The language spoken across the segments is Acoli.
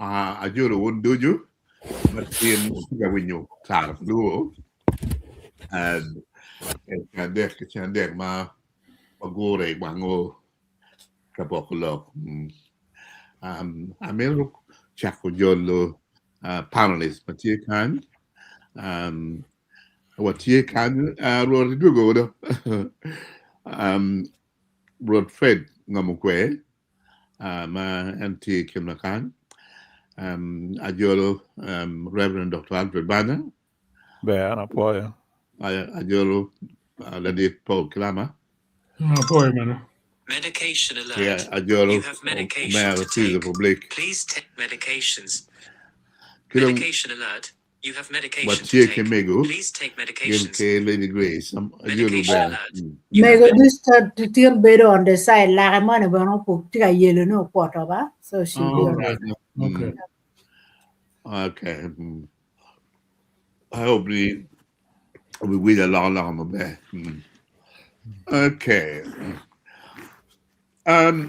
Ajolo wun ducu ma tye wutye ka winyo Tara pa Luo i ceng adek ma wagure i wango ka boko lok. Amito cako jolo panelist ma tye kany. Watye kany Rwot idwogo do Rwot Fred Ngom Okwer ma en tye i kin ma kany. Ajolo Reverend Dr. Alfred Banya. Ber, an apwoyo. Ajolo Ladit Paul Kilama. Apwoyo bene. Medication alert. Yeah, ajolo You have medication Omera to Caesar take. Public. Please take medications. Ki dong Medication alert. You have medication to watye ki take. mego Please take gin medications. ki Lady Grace. Ajolo Medication ber. alert. You have Mego this tin bedo on the side lake moni bene opuk tye ka yelo ni okwoto ba so she be All on right. Okay. Okay. I hope ni obiwinyo alokaloka maber. Okay.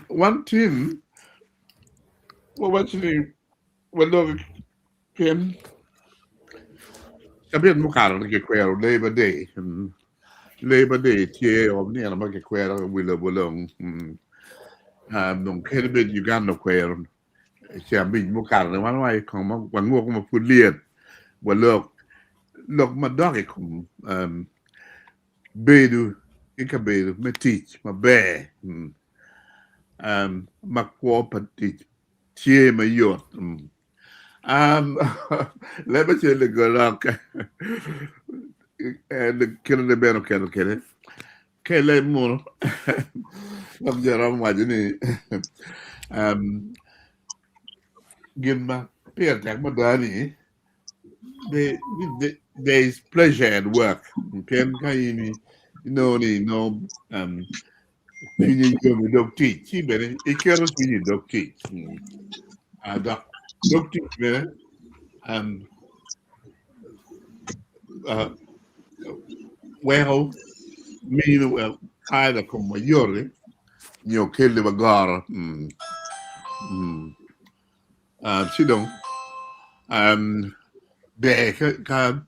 One team wawaco ni waloko pien cabit mukato ni kikwero Labor Day. Labor Day tye nino ma kikwero i wi lobo long. Dong kadi bed Uganda okwero ceng abic mukato ni wan wa kong ma wangwoko ma pud lyet walok lok madok i kom bedo ki kabedo me tic maber ma kwo pa tic tye mayot. Leb acel ligolok kite bene oketo kwede ka ileb munu dok jo romo waco ni gin ma pire tek mada ni there is pleasure at work pien ka in inongo ni inongo cwinyi yom i dog tic ci bene iketo cwinyi i dog tic dok dog tic bene weko mino either komwa yot nyo keliwa goro. Ci dong ber ka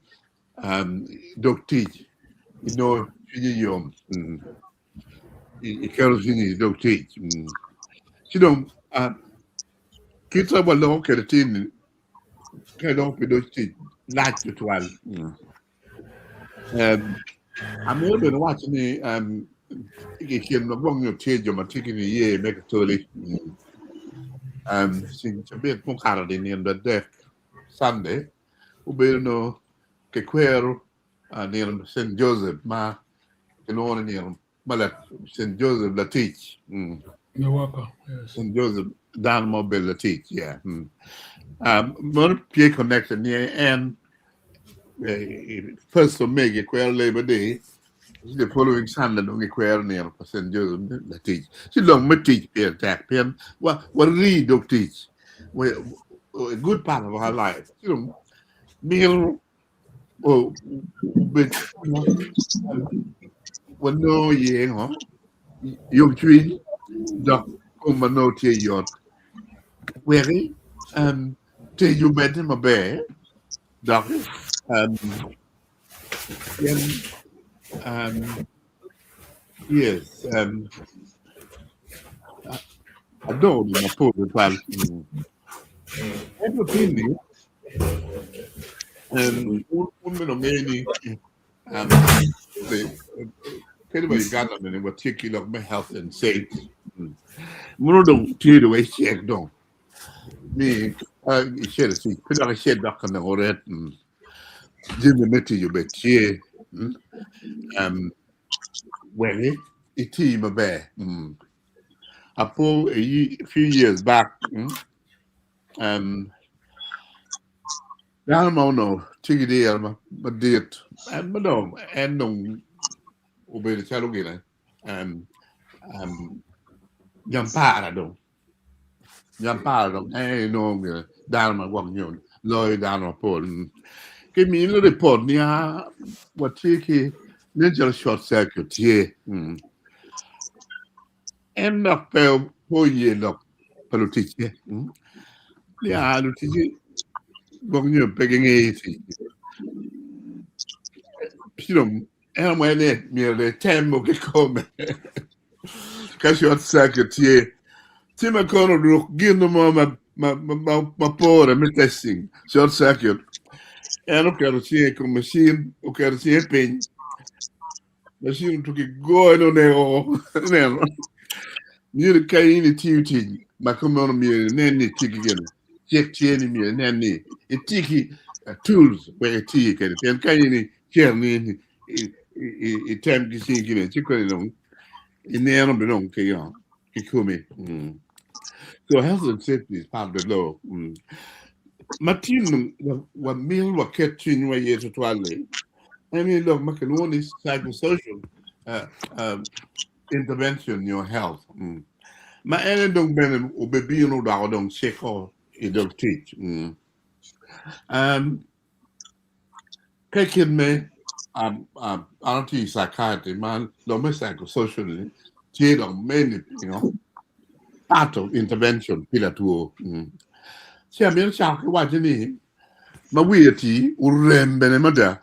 dog tic inongo cwinyi yom iketo cwinyi i dog tic. Ci dong kit ma waloko kwede tin-ni ka iloko pi dog tic lac tutwal. Amito bene waco ni i kin ma gwok nyo tye jo ma tye ki niye me Katoli cabit mukato-ni nino adek Sunday obedo nongo kikwero nino St. Joseph ma kilwongo ni nino ma St. Joseph latic. The worker, yes. St. Joseph dano ma obedo latic, yeah. Meno tye connected ni en first of May gikwero Labor Day, the following Sunday dong gikwero nino pa St. Joseph latic. Ci dong me tic pire tek pien wa warii dog tic. We, a good part of our life. Ci dong mito obed wanongo iye ngo yomcwiny dok kom ma nongo tye yot weki tic omedde maber dok pien yes adongo mapol tutwal. Ento tin-ni, wun bene wungeyo ni kadi wa i Uganda bene watye ki lok me health and safety. Muno dong tye dong ecek dong ni ka icito i tic pe dok icit dok ka nongo ret jami me tic obed tye wek iti maber. Apo a few years back dano ma onongo tye ki diro madit ma dong en dong obedo calo gine nyampara dong nyampara dong en aye nongo gine dano ma gwok nyo loyo dano mapol kimine ripot ni watye ki nen calo short circuit tye. En dok pe oye lok pa luticce. Ya luticci gwok nyo pe gingeyo tic. Ci dong en omwene ni myero dong etemo kikome ka short circuit tye. Ci ma kono ruk gin mo ma ma ma ma pore me testing short circuit. En oketo cinge i kom machine, oketo cinge piny. Machine otuki goyo ni oneko ineno. Myero ka in itiyo tic ma kumeno myero inen ni itye ki gin cik tye ni myero inen ni itye ki tools wek iti kwede pien ka in icito ni item ki cingi gine ci koni dong ineno bene dong ki ki komi. So health and safety is part of the law. Ma tin dong wamito waket cwinywa iye tutwal-li en ni lok ma kilwongo ni psychosocial intervention nyo health ma ene dong bene obibino doko dong ciko i dog tic. Ka kit me an atye i psychiatry ma lok me psychosocial ni tye dok mainly you know part of intervention pi latwo. Ci amito cako ki waco ni ma wiye tii orem bene mada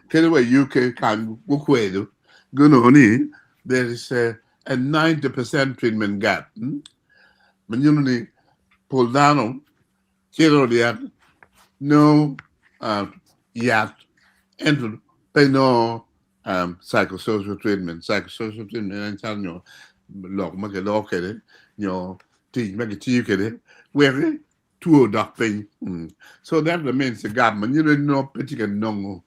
kadi wa i UK kany gukwedo gunongo ni there is a 90% treatment gap ma nyuto ni pol dano cito i ot nongo yat ento pe nongo psychosocial treatment. Psychosocial treatment en calo nyo lok ma kiloko kwede nyo tic ma kitiyo kwede wek two odok piny. So that remains a gap ma nyuto ni nongo pe tye ka nongo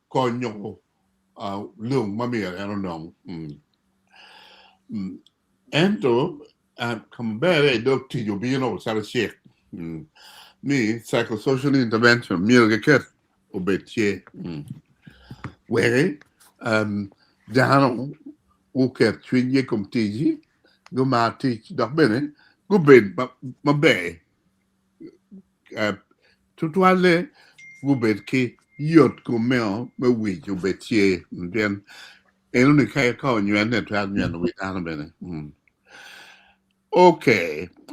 kony nyo lung ma myero en onong. Ento ka maber aye dog tic obino calo cik ni psychosocial intervention myero kiket obed tye wek dano guket cwinygi i kom ticgi gumar tic dok bene gubed maber tutwalle gubed ki yot kom meno me wic obed tye pien enoni ka onywene twero nyweno wi dano bene. Ok,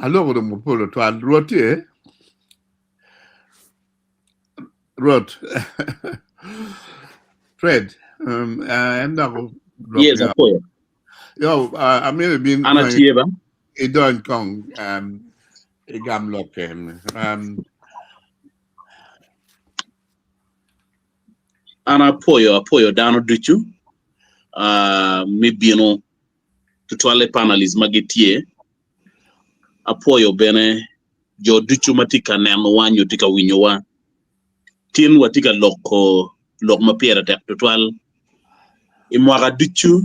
aloko dong mapol tutwal. Rwot tye? Rwot. Fred, en dok Yes, apoyo. Yo, amito ibin An atye ba. idony kong igam lok en. An apoyo, apoyo dano ducu me bino tutwalle panelists ma gitye. Apwoyo bene jo ducu ma tye ka nenowa nyo tye ka winyowa. Tin watye ka loko lok ma pire tek tutwal. I mwaka ducu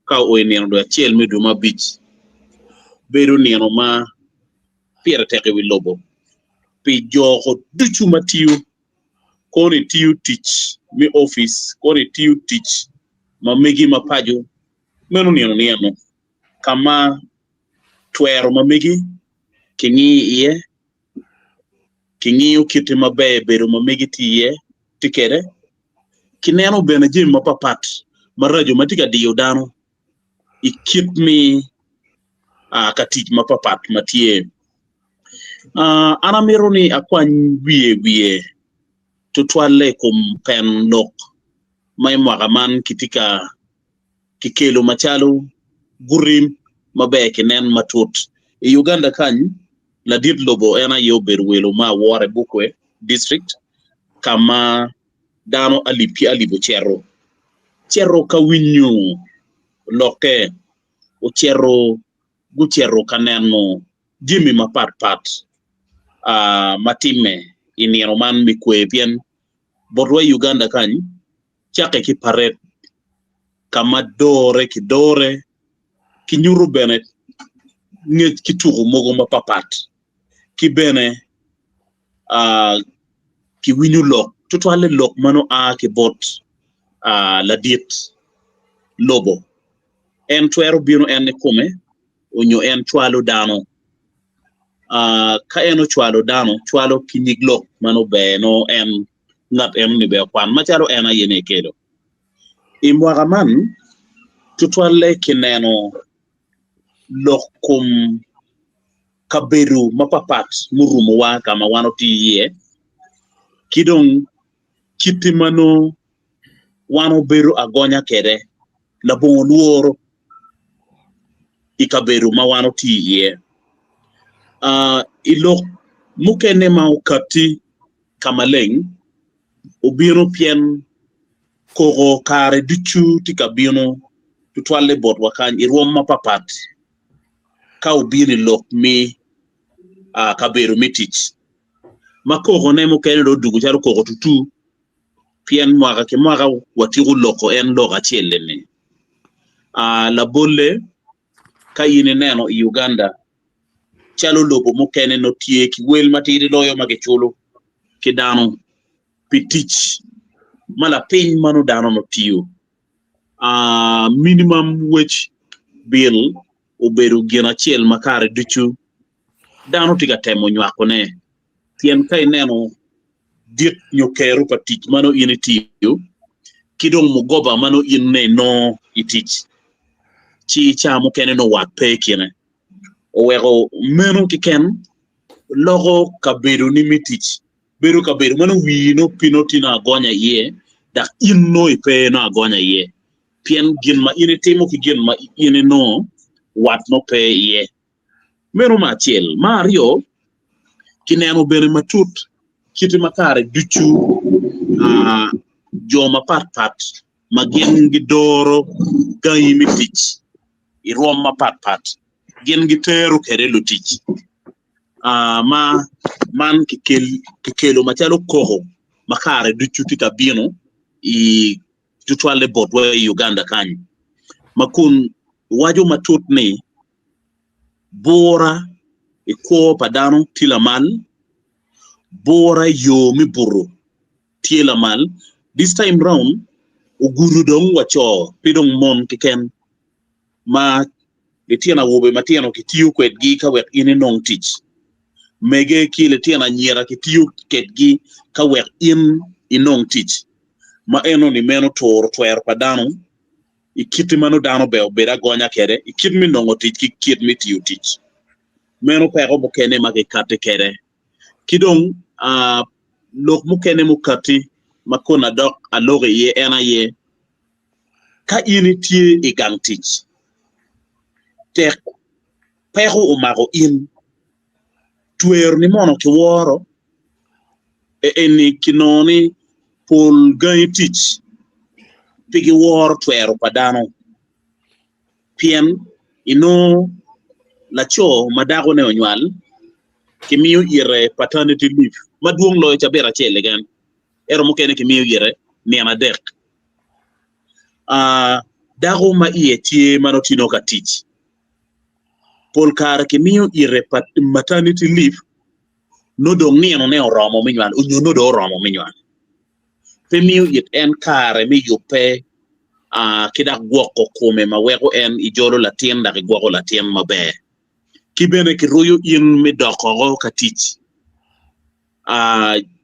ka oo i nino dwe acel me dwe me abic, bedo nino ma pire tek i wi lobo pi joko ducu ma tiyo kono itiyo tic me opic, kono itiyo tic ma megi ma paco, meno nino ni eno ka ma twero ma megi kingiyo iye, kingiyo kite maber bedo ma megi tye iye tye kwede, kineno bene jami mapapat maraco ma tye ka diyo dano i kit me ka tic mapapat ma tye. An amito ni akwany wiye wiye tutwalle i kom pen lok ma i mwaka man kitye ka kikelo macalo guti maber kinen matut. I Uganda kany, ladit lobo en aye obedo welo ma awora i Bukwe District ka ma dano alip ki alip ocito cito ka winyo lokke, ocito gucito ka neno jami mapatpat ma timme i nino man me kwer pien botwa i Uganda kany cakke ki paret ka ma dore ki dore ki nyuto bene ngec ki tuko mogo mapapat ki bene ki winyo lok tutwalle lok ma nongo a ki bot ladit lobo en twero bino en kikome onyo en cwalo dano ka en ocwalo dano cwalo ki nyig lok ma nongo ber nongo en ngat enoni bene okwan macalo en aye ni ekelo. I mwaka man, tutwalle kineno lok kom Kabedo mapapat murumowa ka ma wan otiyo iye, ki dong kit ma nongo wan obedo agonya kwede labongo lworo i kabedo ma wan otiyo iye. I lok mukene ma okatti ka maleng, obino pien koko kare ducu tye ka bino tutwalle botwa kany i rwom mapapat. Ka obino i lok me kabedo me tic ma kokone mukene dong odwogo calo koko tutu pien mwaka ki mwaka watiko loko en lok acel-li-ni. Labolle ka in ineno i Uganda calo lobo mukene nongo tye ki wel matidi loyo ma kiculo ki dano pi tic ma lapiny ma nongo dano nongo tiyo. Minimum wage bill obedo gin acel ma kare ducu dano tye ka temo nywakone pien ka ineno dit nyo kero pa tic ma nongo in itiyo ki dong mugoba ma nongo in inongo i tic ci ca mukene nongo wat pe i kine oweko meno keken loko kabedoni me tic bedo kabedo ma nongo wii nongo pe nongo tye nongo agonya iye dok in nongo ipe nongo agonya iye pien gin ma in itimo ki gin ma in inongo wat nongo pe iye. Meno me acel. Me aryo, kineno bene matut kite ma kare ducu jo mapatpat ma gin gidoro gangi me tic i rwom mapatpat gin gitero kwede lutic. ma man kikelo macalo koko ma kare ducu tye ka bino i tutwalle botwa i Uganda kany ma kun waco matut ni bura i kwo pa dano tye lamal, bura i yo me buto tye lamal this time round ogudo dong wa co pe dong mon keken. Ma litino awobe matino kitiyo kwedgi ka wek in inong tic. Mege ki litino anyira kitiyo kedgi ka wek in inong tic. Ma enoni meno turo twero pa dano i kit ma nongo dano ber obed agonya kwede i kit me nongo tic ki kit me tiyo tic. Meno peko mukene ma kikati kwede. Ki dong lok mukene mukati ma kun adok aloko iye en aye Ka in itye i gang tic, tek peko omako in, tweroni mono kiworo? Eni kinongo ni pol gangi tic pe giworo twero pa dano pien inongo laco ma dakone onywal kimiyo ite paternity leave madwong loyo cabit acel keken ento mukene kimiyo ite nino adek. Dako ma iye tye ma nongo tye ka tic pol kare kimiyo ite maternity leave nongo dong ninone oromo me nywal nyo nongo dong oromo me nywal pe miyo it en kare me yubbe ki dok gwoko kome ma weko en ijolo latin dok igwoko latin maber ki bene kiruyo in me dok oko ka tic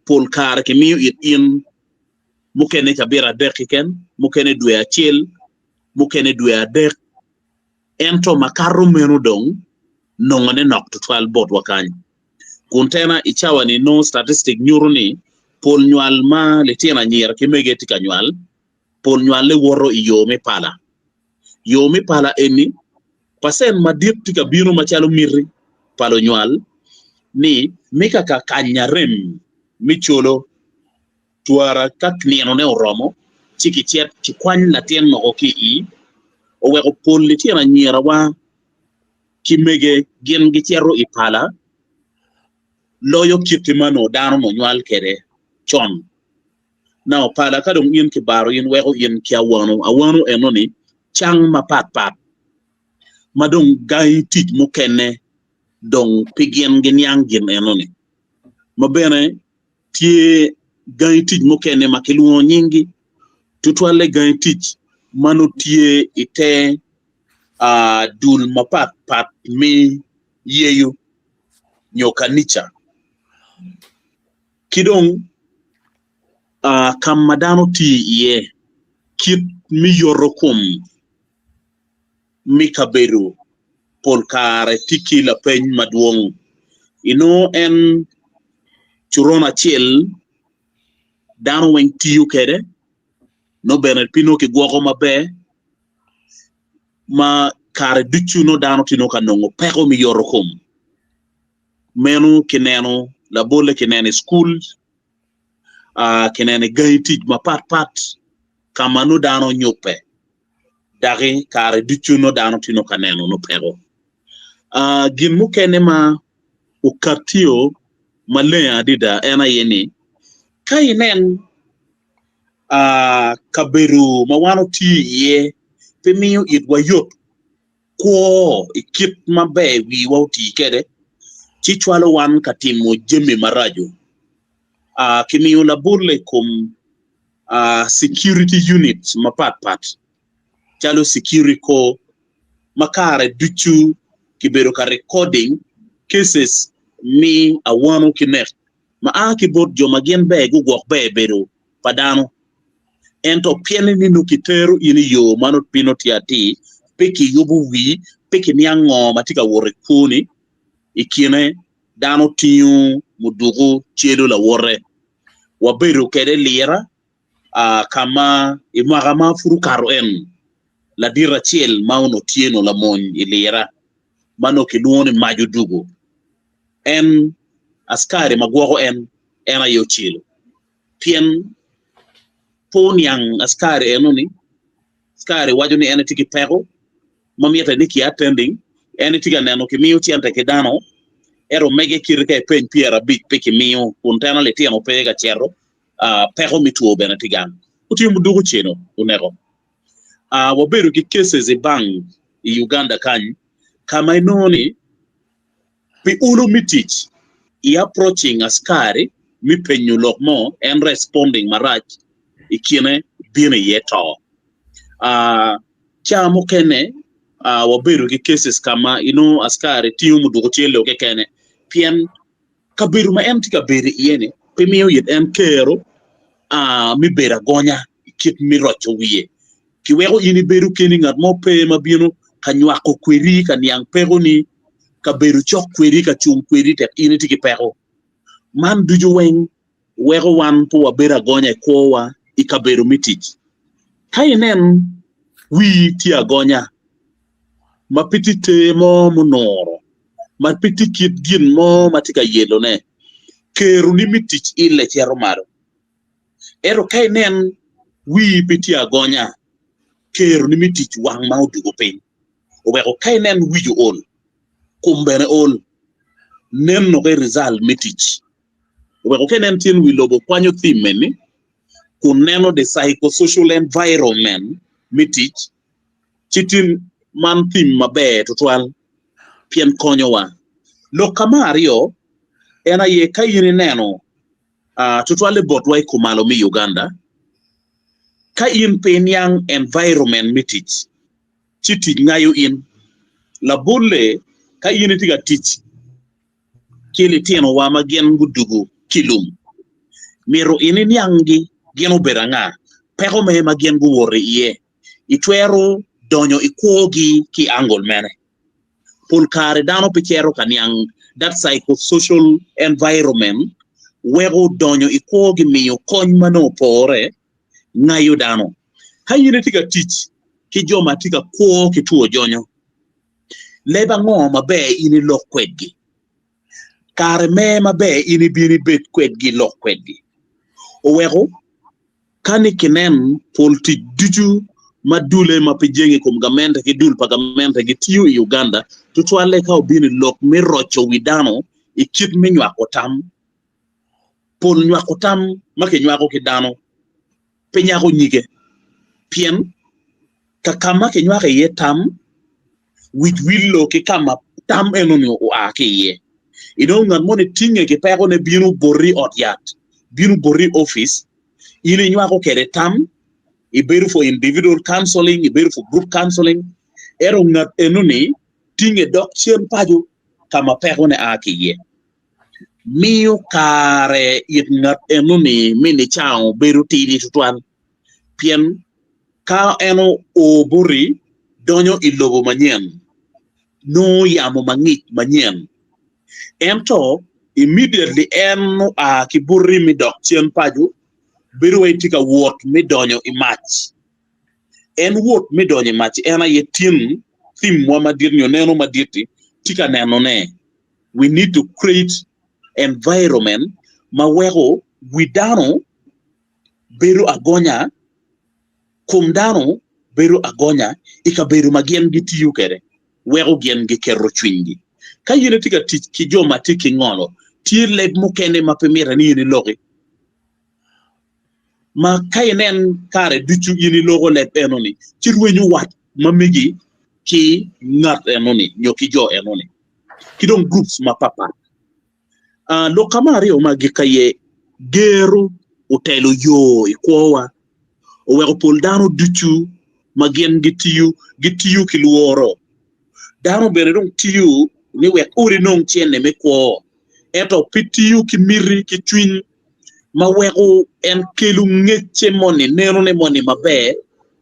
pol kare kimiyo it in mukene cabit adek keken, mukene dwe acel, mukene dwe adek, ento makato meno dong nongone nok tutwal botwa kany. Kun tena i cawa-ni nongo statistic nyuto ni pol nywal ma litino anyira ki mege tye ka nywal, pol nywale woto i yo me pala. Yo me pala eni, pacent madit tye ka bino macalo miti pa lunywal ni me kaka kanyo arem me colo Twara ka ninone oromo, ci kicit kikwany latin woko ki i ii, oweko pol litino anyirawa ki mege gin gicito i pala loyo kit ma onongo dano onongo nywal kwede con. Now pala ka dong in kibaro in weko in ki awano, awano enoni cang mapat pat ma dong gangi tic mukene dong pe gin giniang gin enoni ma bene Tye gangi tic mukene ma kilwongo nyinggi, tutwalle gangi tic ma nongo tye i te dul mapatpat me yeyo nyo kanica, ki dong ka ma dano tiyo iye, kit me yoto kom me kabedo. Pol kare tye ki lapeny madwong. Inongo en coron acel dano weng tiyo kwede nongo bene pe nongo kigwoko maber ma kare ducu nongo dano tye nongo ka nongo peko me yoto kom. Meno kineno labolle kineno i cukul, kineno i gangi tic mapatpat ka ma nongo dano nyubbe daki kare ducu nongo dano tye nongo ka neno nongo peko. Gin mukene ma okatio maleng adada en aye ni ka inen kabedo ma wan otiyo iye pe miyo itwa yot kwo i kit maber wiwa oti kwede ci cwalo wan ka timo jami maraco. Kimiyo labolle i kom security units mapatpat calo Securico ma kare ducu kibedo ka recording cases me awano ki nek ma a ki bot jo ma gin ber gugwok ber bedo pa dano. Ento pien ni nongo kitero in i yo ma nongo pe nongo tye atir, pe kiyubo wii, pe kiniang ngo ma tye ka wot i kwoni, i kine dano tingo muduku celo lawote. Wabedo kwede lira ka ma i mwaka ma pud okato en, ladit acel ma onongo tye nongo lamony i lira ma nongo kilwongo ni Mac Odugo, en askari ma gwoko en, en aye ocelo. Pien pe oniang askari eno-ni, askari waco ni en etye ki peko ma mitte ni ki attending, en etye ka neno kimiyo cente ki dano, ento mege kite ka epeny 50 pe kimiyo kun teno litino pe ka cito, peko me two bene tye gang. Otingo muduku ceno oneko. Wabedo ki cases i bank i Uganda kany ka ma inongo ni Pi olo me tic, i approaching askari me penyo lok mo en responding marac i kine bino iye to. Ca mukene wabedo ki cases ka ma inongo askari tingo muduku celo kekene pien kabedo ma en tye ka bedo iye ni pe miyo it en kero me bedo agonya i kit me roco wiye. Kiweko in ibedo keni ngat mo pe ma bino ka nywako kwedi ka niang pekoni ka bedo cok kwedi, ka cung kwedi tek in itye ki peko. Man ducu weng weko wan pe wabedo agonya i kwowa i kabedo me tic. Ka inen wii tye agonya ma pe tye ter mo munuro, ma pe tye kit gin mo ma tye ka yelone, keroni me tic ille cito malo. Ento ka inen wii pe tye agonya, keroni me tic wang ma odwogo piny. Oweko ka inen wic ool, kom bene ol, neno ki result me tic. Oweko ka inen tyen wi lobo kwanyo theme eni kun neno the psychosocial environment me tic, ci tin man theme maber tutwal pien konyowa. Lok ka me aryo en aye ka in ineno tutwalle botwa i kumalo me Uganda, ka in pe iniang environment me tic, ci tic ngayo in. Labolle, ka in itye ka tic ki litinowa ma gin gudugo ki i lum, myero in inianggi gin obedo anga, peko me ma gin guwoto iye, itwero donyo i kwogi ki i angle mene. Pol kare dano pe cito ka niang that psychosocial environment weko donyo i kwogi miyo kony ma nongo opore ngayo dano. Ka in itye ka tic ki jo ma tye ka kwo ki two jonyo, leb ango maber in ilok kwedgi? Kare me maber in ibin ibed kwedgi ilok kwedgi? Oweko ka ni kinen pol tic ducu ma dule ma pe jenge i kom gamente ki dul pa gamente gitiyo i Uganda, tutwalle ka obino i lok me roco wi dano i kit me nywako tam. Pol nywako tam ma kinywako ki dano pe nyako nyige, pien ka ka ma kinywako iye tam, wic willo ki ka ma tam enoni oa ki iye. Inongo ngat moni tinge ki pekone bino boti i ot yat, bino boti i opic, in inywako kwede tam, ibedo for individual counseling, ibedo for group counseling, ento ngat enoni tinge dok cen paco ka ma pekone a ki iye. Miyo kare it ngat enoni me nicango bedo tidi tutwal, pien ka en oo boti donyo i lobo manyen. Nongo yamo mangic manyen. Ento immediately en oa ki buti mi dok cen paco, bedo wai tye ka wot me donyo i mac. En wot me donyo i mac en aye tin theme wa madit nyo neno madit-ti tye ka nenone. We need to create environment ma weko wi dano bedo agonya, kom dano bedo agonya i kabedo ma gin gitiyo kwede, weko gin giketo cwinygi. Ka in itye ka tic ki jo ma tye ki ngolo, tye leb mukene ma pe mitte ni in iloki. Ma ka inen kare ducu in iloko leb enoni, ci rwenyo wat ma megi ki ngat enoni nyo ki jo enoni, ki dong groups mapatpat. Lok ka me aryo ma agik aye gero otelo yo i kwowa oweko pol dano ducu ma gin gitiyo gitiyo ki lworo. Dano bene dong tiyo ni wek odi nong cene me kwo ento pe tiyo ki miti ki cwiny ma weko en kelo ngecce moni nenone moni maber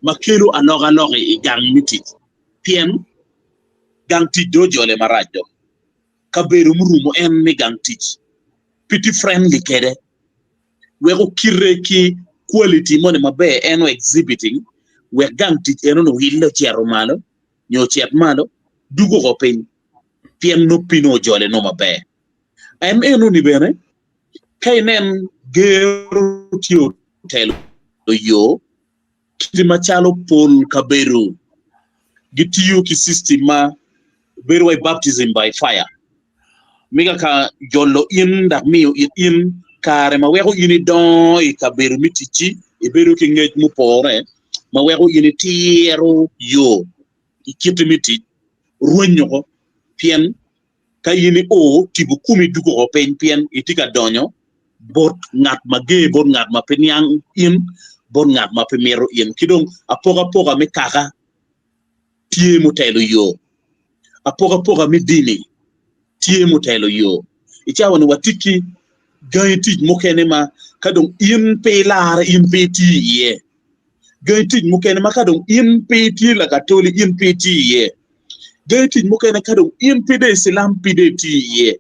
ma kelo alokaloka i gang me tic pien gang tic dong ojole marac dong. Kabedo murumo en me gang tic pe tye friendly kwede weko kite ki quality moni maber en o exhibiting wek gang tic enoni oile ocito malo nyo ocit malo dugo oko piny pien nongo pe nongo ojole nongo maber. En enoni bene ka inen gero tye otelo yo Kit macalo pol kabedo gitiyo ki system ma bedo wai baptism by fire, mega ka jolo in dok miyo it in kare ma weko in idongo i kabedo me ticci, ibedo ki ngec mupore ma weko in itiro yo i kiti me tic, rwenyo ko pien Ka in io, tipo komi dugo oko piny pien itye ka donyo bot ngat mager, bot ngat ma pe niang in, bot ngat ma pe mito in. Ki dong apokapoka me kaka tye mutelo yo, apokapoka me dini tye mutelo yo. I cawa-ni watye ki gangi tic mukene ma ka dong in pe ilarre in pe itiyo iye. Gangi tic mukene ma ka dong in pe itye Lakatoli in pe itiyo iye. Gangi tic mukene ka dong in pe dong Icilam pe dong itiyo iye.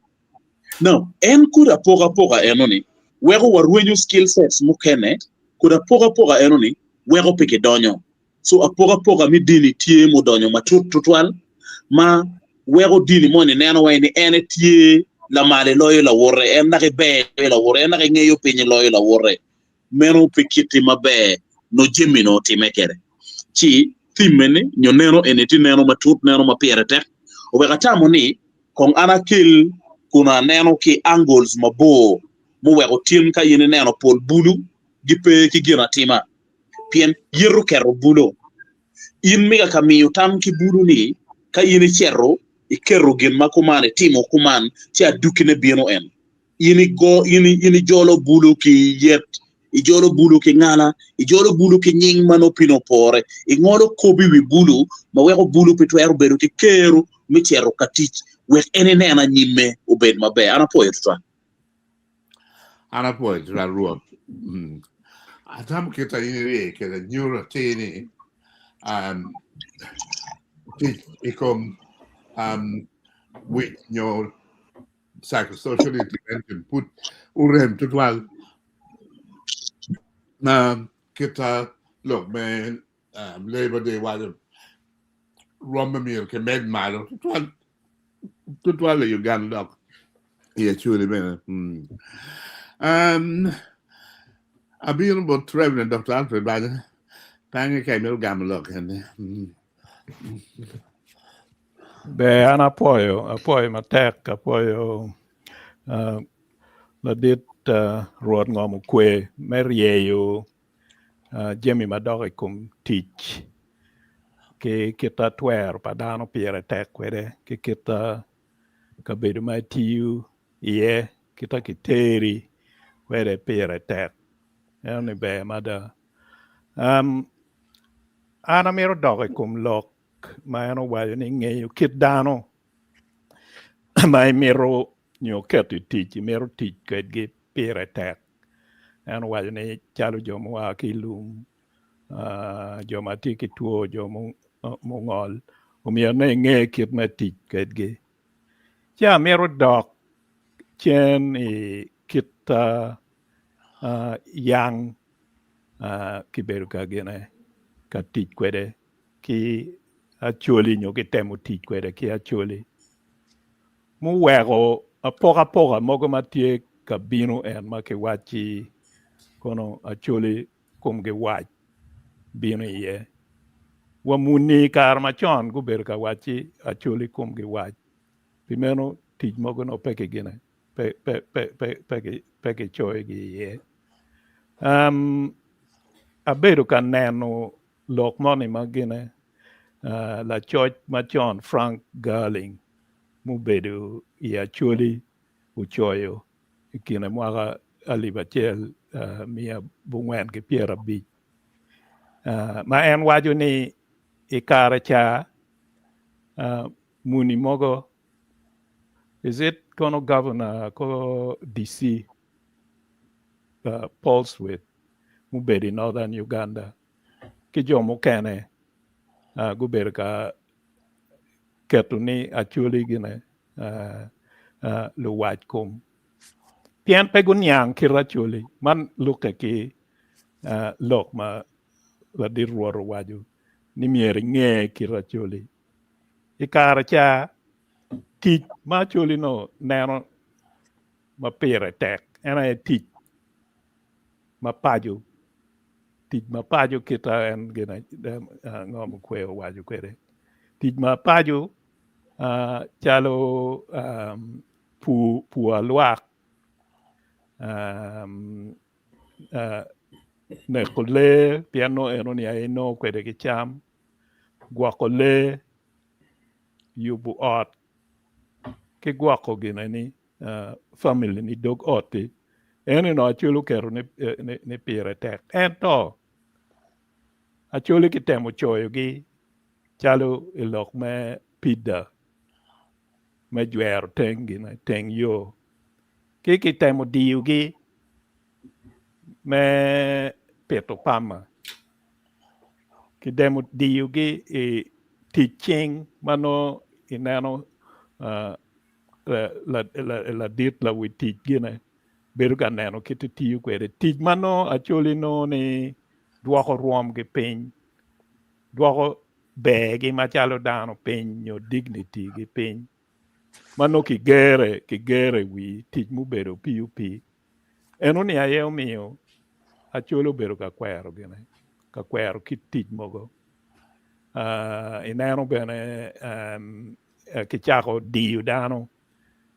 Now, en kodi apokapoka enoni weko warwenyo skill sets mukene, kodi apokapoka enoni weko pe kidonyo. So apokapoka me dini tye mudonyo matut tutwal ma weko dini moni neno wai ni en etye lamal eloyo lawote, en dok eber loyo lawote, en dok engeyo piny eloyo lawote. Meno pe kiti maber nongo jami nongo otime kwede. Ci theme eni nyo neno eni tye neno matut, neno ma pire tek. Oweko atamo ni kong an akel kun aneno ki angles mabor muweko tin ka in ineno pol bulu gipe ki gin atima pien yeto keto bulo. In mega ka miyo tam ki bulu ni ka in icito iketo gin ma kuman itimo kuman ci adukine bino en. In igo, in, in ijolo bulu ki yet, ijolo bulu ki ngala, ijolo bulu ki nying ma nongo piny opore, ingolo kop i wi bulu ma weko bulu pe twero bedo ki kero me cito ka tic wek en inen anyimme obed maber. An apwoyo tutwal. An apwoyo tutwal Rwot. Mm. Atamo kit a in irye kwede nyuto atir ni um, tic i kom um, wic nyo psychosocial intervention pud orem tutwal ma kita lok me um, Labor Day waco rwom me myero kimed malo tutwal tutwal i Uganda dok i Acholi bene. Mm. Um, abino bot Reverend Dr. Alfred Banya pange ka imito gamo lok eni. Mm. Ber an apwoyo, apwoyo matek, apwoyo uh, ladit uh, Rwot ngom okwe me ryeyo uh, jami madok i kom tic ki kita twero pa dano pire tek kwede ki kita kabedo ma itiyo iye kita kiteri kwede pire tek eno ni ber mada. Um, an amito dok i kom lok ma en owaco ni ngeyo kit dano ma imito nyo keto i tic imito tic kwedgi pire tek. En owaco ni calo jo mua ki i lum, jo ma tye ki two, jo mungol. Omyero ne inge kit me tic kwedgi. Ci amito dok cen i kit yang kibedo ka gine ka tic kwede ki Acholi nyo kitemo tic kwede ki Acholi muweko apokapoka mogo ma tye ka bino en ma kiwacci kono Acholi komgi wac bino iye. Wa muni i kare macon gubedo ka wacci Acholi komgi wac, pi meno tic mogo nongo pe kigine, pe, pe, pe, pe, pe, pe kicoyogi iye. Um, abedo ka neno lok moni ma gine uh, lacoc macon Frank Garling mubedo i Acholi ocoyo i kine mwaka 1950 ma en waco ni i kare ca muni mogo is it kono governor ko DC Paul Sweet mubedo i Northern Uganda ki jo mukene gubedo ka keto ni Acholi gine luwac kom pien pe guniang kit Acholi man lukke ki lok ma ladit Rwot owaco ni myero inge kit Acholi. I kare ca tic ma Acholi nongo neno ma pire tek en aye tic ma paco, tic ma paco kita en gin ngo Mukwe owaco kwede tic ma paco calo pur alwak, neko lee pien nongo enoni aye inongo kwede ki cam, gwoko lee, yubo ot ki gwoko gineni famili ni dog ot-ti eni onongo Acholi oketo ni pire tek ento Acholi kitemo coyogi calo i lok me pida me jwero teng gine teng yo ki kitemo diyogi me pito pama kidemo diyogi i tic cing ma nongo ineno ladit lawi tic gine bedo ka neno kit itiyo kwede tic ma nongo Acholi nongo ni dwoko rwomgi piny dwoko bergi macalo dano piny nyo dignity-gi piny ma nongo kigere kigere i wi tic mubedo PUP. Enoni aye omiyo Acholi obedo ka kwero gine, ka kwero kit tic mogo. Uh, ineno bene um, kicako diyo dano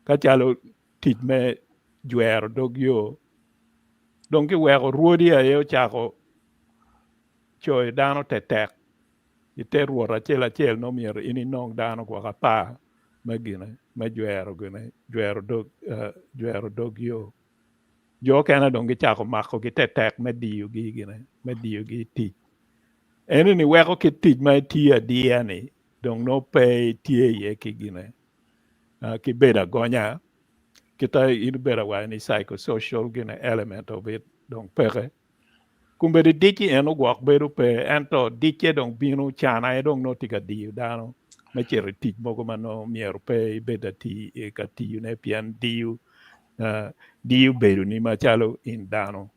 ka calo tic me jwero dog yo dong kiweko rwodi aye ocako coyo dano tetek i te rwot acel acel nongo myero in inong dano gwok apar me gine me jwero gine jwero dog jwero dog yo. Jo okene dong gicako makogi tetek me diyogi gine me diyogi i tic. Eni-ni weko kit tic ma itiyo adiya-ni dong nongo pe itye iye ki gine ki bedo agonya kita in ibedo awaco ni psychosocial gine element of it dong peke. Kombeddi dic-ci en ogwok bedo pe, ento dicce dong bino, can aye dong nongo tye ka diyo dano me cito i tic mogo ma nongo myero pe ibed ka tiyone pien diyo diyo bedoni macalo in dano.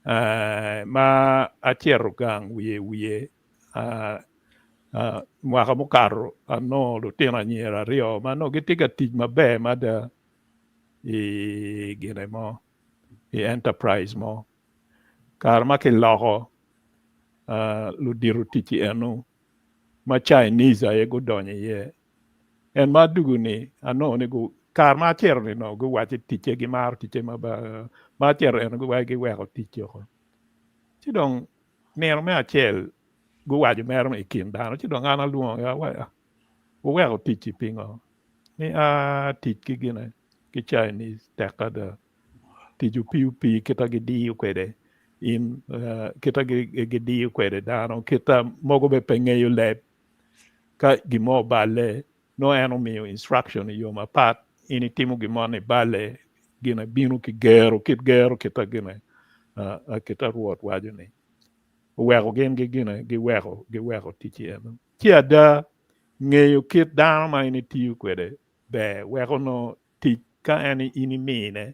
Ma acito gang wiye wiye mwaka mukato anongo lutino anyira aryo ma nongo gitye ka tic maber mada i gine mo. i enterprise mo. Kare ma kiloko ludito tic-ci eno ma Chinese aye gudonyo iye, en ma adugu-ni anongo ni kare ma acito-ni onongo guwacci ticce gimaro ticce ma acito eno guwaci giweko tic woko. Ci dong nino me acel guwaco mere i kin dano ci dong an alwongogi awaco wuweko tic-ci pingo? Ni aa tic ki gine ki Chinese tek ada. Tic opii opii kita gidiyo kwede in kita gidiyo kwede dano kita mogo bene pe ngeyo leb ka gin mo oballe nongo en omiyo instruction i yo mapat in itimo gin mo ni balle gine bino ki gero kit gero kita gine kita Rwot waco ni oweko gin gine giweko giweko tic eno ci ada. Ngeyo kit dano ma in itiyo kwede ber weko nongo tic ka en in imine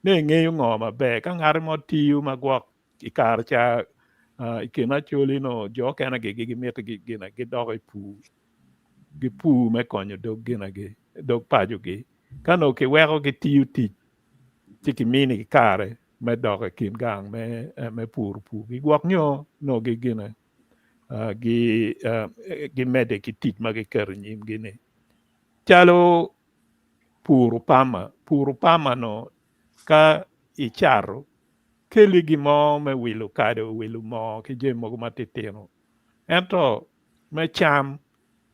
ne ingeyo ngo maber. Ka ngati mo tiyo ma gwok i kare ca i kin Acholi nongo jo okene gigi gimito gine gidoko i pur gipur me konyo dog ginagi dog pacogi. Ka nongo kiweko gitiyo tic ci kiminigi kare me dok i kin gang me puro purgi gwok nyo nongo gigine gimedde ki tic ma giketo i nyimgi-ni. Calo puro pama, puro pama nongo ka icato keli gin mo me wilo kado, wilo moo ki jami mogo matitino ento me cam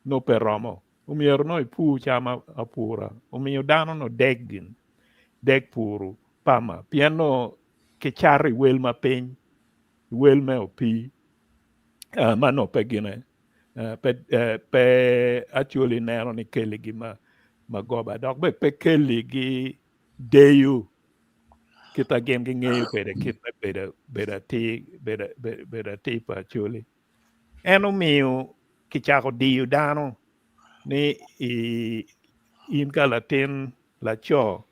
nongo pe romo omyero nongo ipur cam apura omiyo dano nongo deg gin deg puro pama pien nongo kicato i wel ma piny i wel me opii ma nongo pe gine pe actually neno ni keligi magoba dok bene pe keligi deyo kit ma gin gingeyo kwede kit me bedo atir bedo atir pa Acholi. En omiyo kicako diyo dano ni in ka latin laco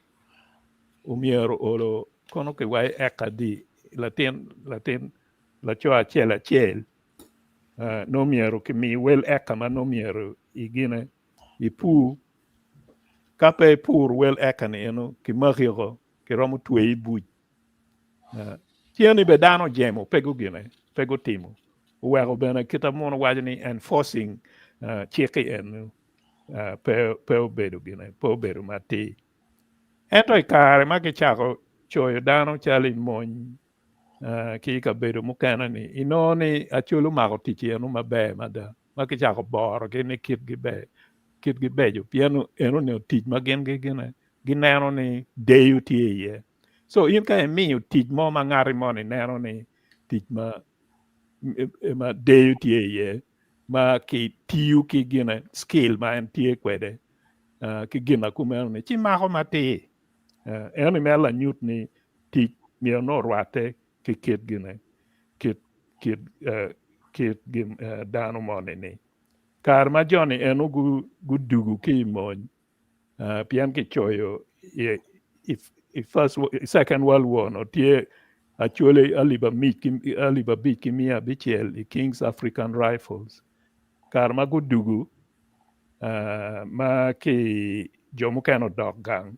omyero olo kono kiwaco eka adi latin latin laco acel acel nongo myero kimi wel eka ma nongo myero igine ipur ka pe ipur wel eka ni eno kimaki oko kiromo tweyi i buc cen-ni bene dano ojemo pe gugine pe gutimo oweko bene kita muno waco ni enforcing cik-ki eno pe obedo gine pe obedo matir ento i kare ma kicako coyo dano calo i mony ki i kabedo mukene-ni inongo ni Acholi omako tic eno maber mada ma kicako borogi ni kitgi ber kitgi beco pien eno-ni tic ma gin gine gineno ni deyo tye iye so in ka imiyo tic mo ma ngati moni neno ni tic ma ma deyo tye iye ma kitiyo ki gine skill ma en tye kwede ki gin ma kumeno ni ci mako matir eno ni mere lanyut ni tic myero nongo orwatte ki kit gine kit kit kit gin dano moni ni kare ma joni eno gudugu ki i mony pien kicoyo i first second world war no tye Acholi alip abic ki miya abicel i Kings African Rifles kare ma gudugu ma ki jo mukene odok gang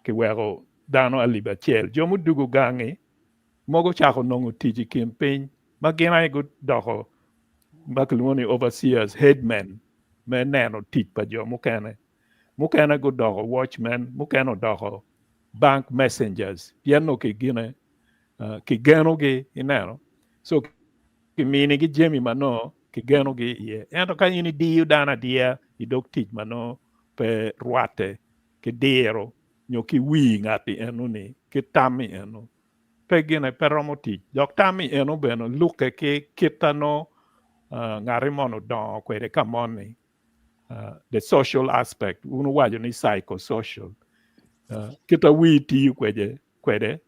kiweko dano alip acel jo mudugu gangi mogo ocako nongo tic i kin piny ma gin aye gudoko ma kilwongo ni overseers headmen me neno tic pa jo mukene mukene gudoko watchmen mukene odoko bank messengers pien nongo kigine kigenogi ineno so kiminigi jami ma nongo kigenogi iye ento ka in idiyo dano adiya i dog tic ma nongo pe rwatte ki diro nyo ki wi ngati eno-ni ki tammi eno pe gine pe romo tic dok tammi eno bene lukke ki kita nongo ngati moni odongo kwede ka moni the social aspect wun wuwaco ni psychosocial kita wii tiyo kwede kwede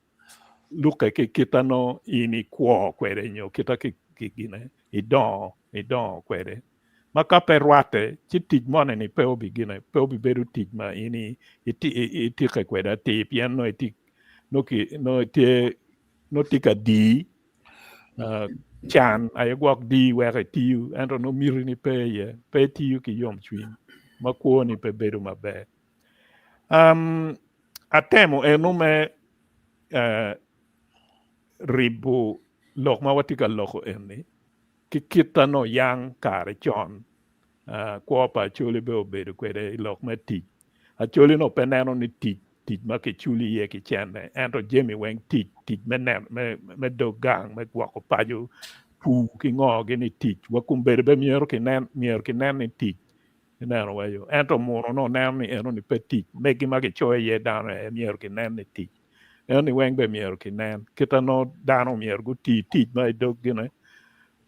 lukke ki kita nongo in ikwo kwede nyo kita ki gine idongo idongo kwede ma ka pe rwatte ci tic moni ni pe obigine pe obibedo tic ma in itike kwede atir pien nongo itye nongo tye ka dii can aye gwok dii weko itiyo ento nongo mitini pe iye pe itiyo ki yomcwiny ma kwoni pe bedo maber. Atemo eno me ribo lok ma watye ka loko eni ki kita nongo yang kare con kwo pa Acholi bene obedo kwede i lok me tic. Acholi nongo pe neno ni tic tic ma kiculo iye ki cente ento jami weng tic tic me neno me dog gang me gwoko paco pur ki ngo gini tic wa kombeddi bene myero kinen myero kinen ni tic ineno wa yo ento muno nongo neno ni eno ni pe tic megi ma kicoyo iye dano aye myero kinen ni tic eno ni weng bene myero kinen kita nongo dano myero guti tic ma i dog gine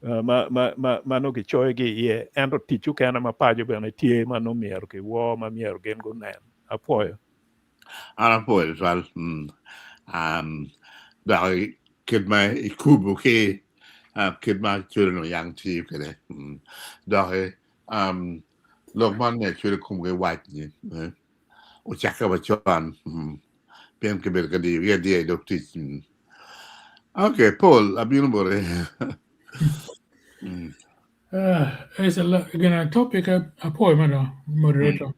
ma ma ma ma nongo kicoyogi iye ento tic okene ma paco bene tye ma nongo myero kiwor ma myero gin gunen apwoyo. An apwoyo tutwal dok kit ma ikubo ki kit ma Acholi onongo yang tiyo kwede dok. Lok man ni acwele komgi wac ni ocakke wa con pien kibedo ka diyogi adiya i dog tic. Ok, Paul, abino boti. It's a gin a topic apwoyo mada moderator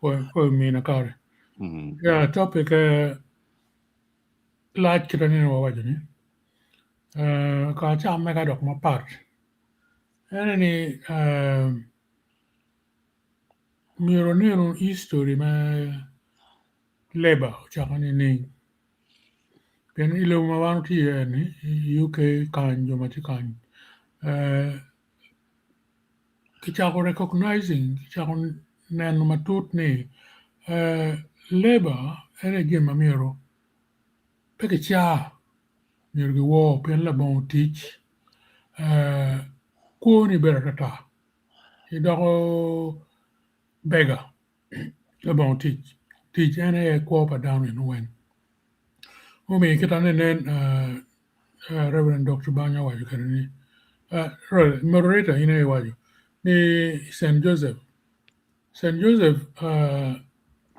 pwoyo mina kare. Yeah, topic lac kit aneno wawaco ni ka acamme ka dok mapat ene ni myero wanenu history me labour ocako nining pien i lobo ma wan watye iye ni i UK kany jo ma tye kany kicako recognizing kicako neno matut ni labour en aye gin ma myero pe kicaa myero giwor pien labongo tic kwoni bedo atata idoko bega labongo tic, tic en aye kwo pa dano eno weng mumiyo kit ma nen Reverend Dr. Banya owaco kwede ni moderator in aye iwaco ni St. Joseph St. Joseph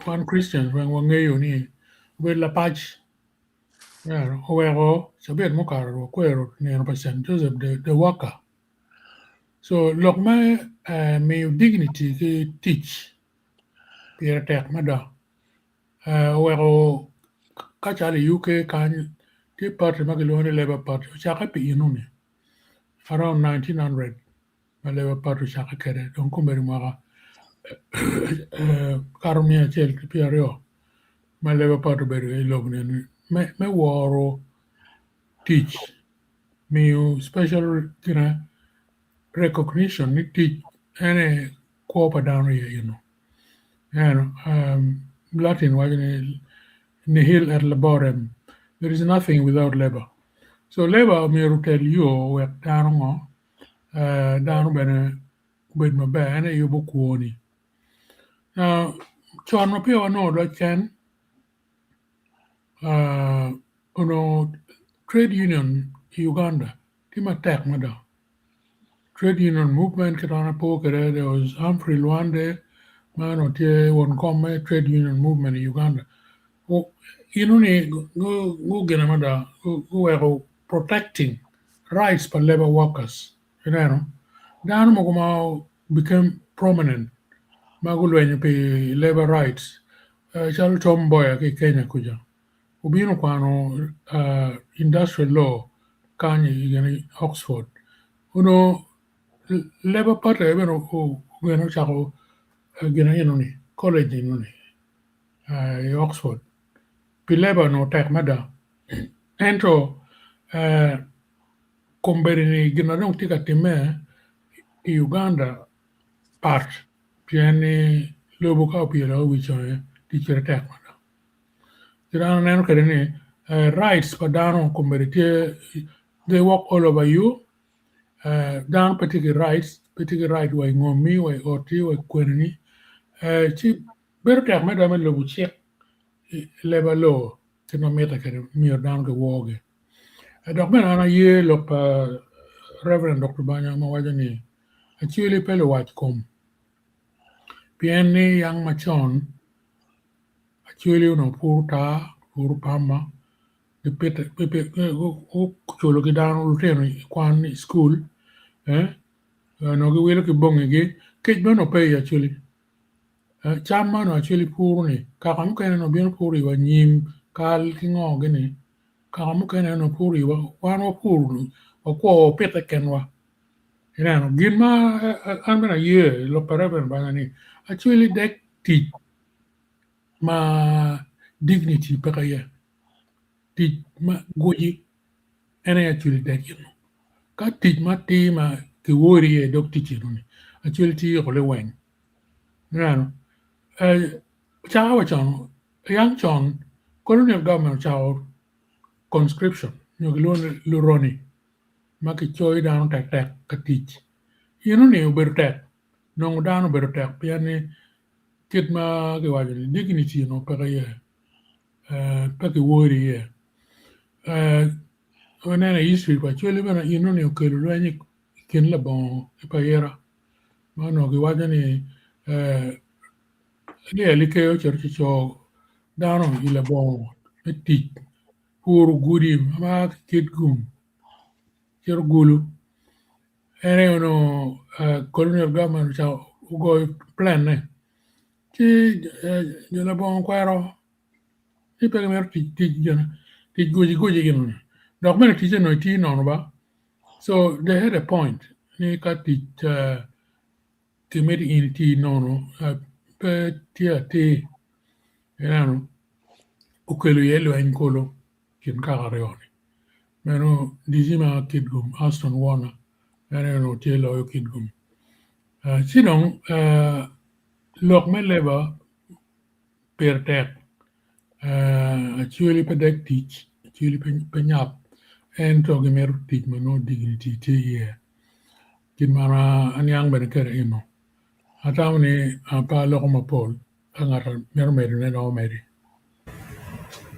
wan Christians weng wangeyo ni obedo lapac oweko cabit mukato wakwero nino pa St. Joseph the worker so lok me miyo dignity ki tic pire tek mada oweko ka calo i UK kany tye party ma kilwongo ni Labour party ocakke pi enoni around 1900 ma Labour party ocakke kwede dong kombeddi mwaka kato miya acel ki pyeraryo ma Labour party obedo i lobo ni me woro tic miyo special gine recognition ni tic en aye kwo pa dano iye eno ineno Latin waco ni nihil et laborem there is nothing without labor so labor myero otel yo wek dano ngo dano bene obed maber en aye yubo kwoni con ma peya wanongo loc ken onongo trade union i Uganda tye matek mada trade union movement kit ma an apo kwede there was Humphrey Lwande ma onongo tye won kom me trade union movement i Uganda eno-ni gugine mada guweko protecting rights pa labour workers ineno dano mogo ma became prominent ma gulwenyo pi labour rights calo Tom Mboya ki i Kenya kuca obino okwano industrial law kany i Oxford onongo labour party aye bene ocako gin enoni college enoni i Oxford pi labour onongo tek mada ento kombeddi ni gin ma dong tye ka timme i Uganda pat pien ni lobo ka opyelo i wi conge tic kwede tek mada. Kit ma an aneno kwede ni rights pa dano kombeddi tye they work all over you dano pe tye ki rights pe tye ki right wa i ngomi wa i oti wa i kwenini ci bedo tek mada me lubo cik leb aloo kit ma mitte kwede myero dano giworgi. Dok bene an aye lok pa Reverend Dr. Banya ma waco ni Acholi pe luwac kom pien ni yang macon Acholi onongo puro taa, puro pama, guculo ki dano lutino i kwan i cukul onongo giwilo ki bongigi kec bene onongo pe i Acholi. Cam ma onongo Acholi puro-ni kaka mukene onongo bino puro iwa nyim kal ki ngo gini kaka mukene onongo puro iwa wan wapuro wakwo wapite kenwa ineno gin ma an bene aye lok pa Reverend Banya ni Acholi dek tic ma dignity peke iye tic ma gwoci en aye Acholi dek eno ka tic ma atir ma kiwori iye i dog tic enoni Acholi tye ko liweng ineno cako wa con yang con colonial government ocako conscription nyo kilwongo ni luroni ma kicoyo dano tektek ka tic enoni obedo tek nongo dano obedo tek pien ni kit ma kiwaco ni dignity onongo peke iye pe kiwori iye waneno i history pa Acholi bene enoni okelo lweny i kin labongo ki payira ma onongo kiwaco ni Lyel ikeyo ocito ci co dano i labongo me tic puro gudi ma a ki Kitgum cito Gulu en aye onongo colonial government ocako ogoyo plan ne ci jo labongo okwero ni pe gimito tic tic gine tic guci guci gini dok bene ticce onongo itiyo nono ba so they had a point ni ka tic Kimito in iti nono pe tye atir ineno okelo iye lweny kulu i kin kaka aryo-ni meno dici ma Kitgum Aston Warner en aye onongo tye loyo Kitgum ci dong lok me labour pire tek Acholi pe dek tic Acholi pe nyap ento gimito tic ma nongo dignity tye iye. Kit ma aniang bene kwede eno, atamo ni pe aloko mapol ka ngat mito medone dong omedi.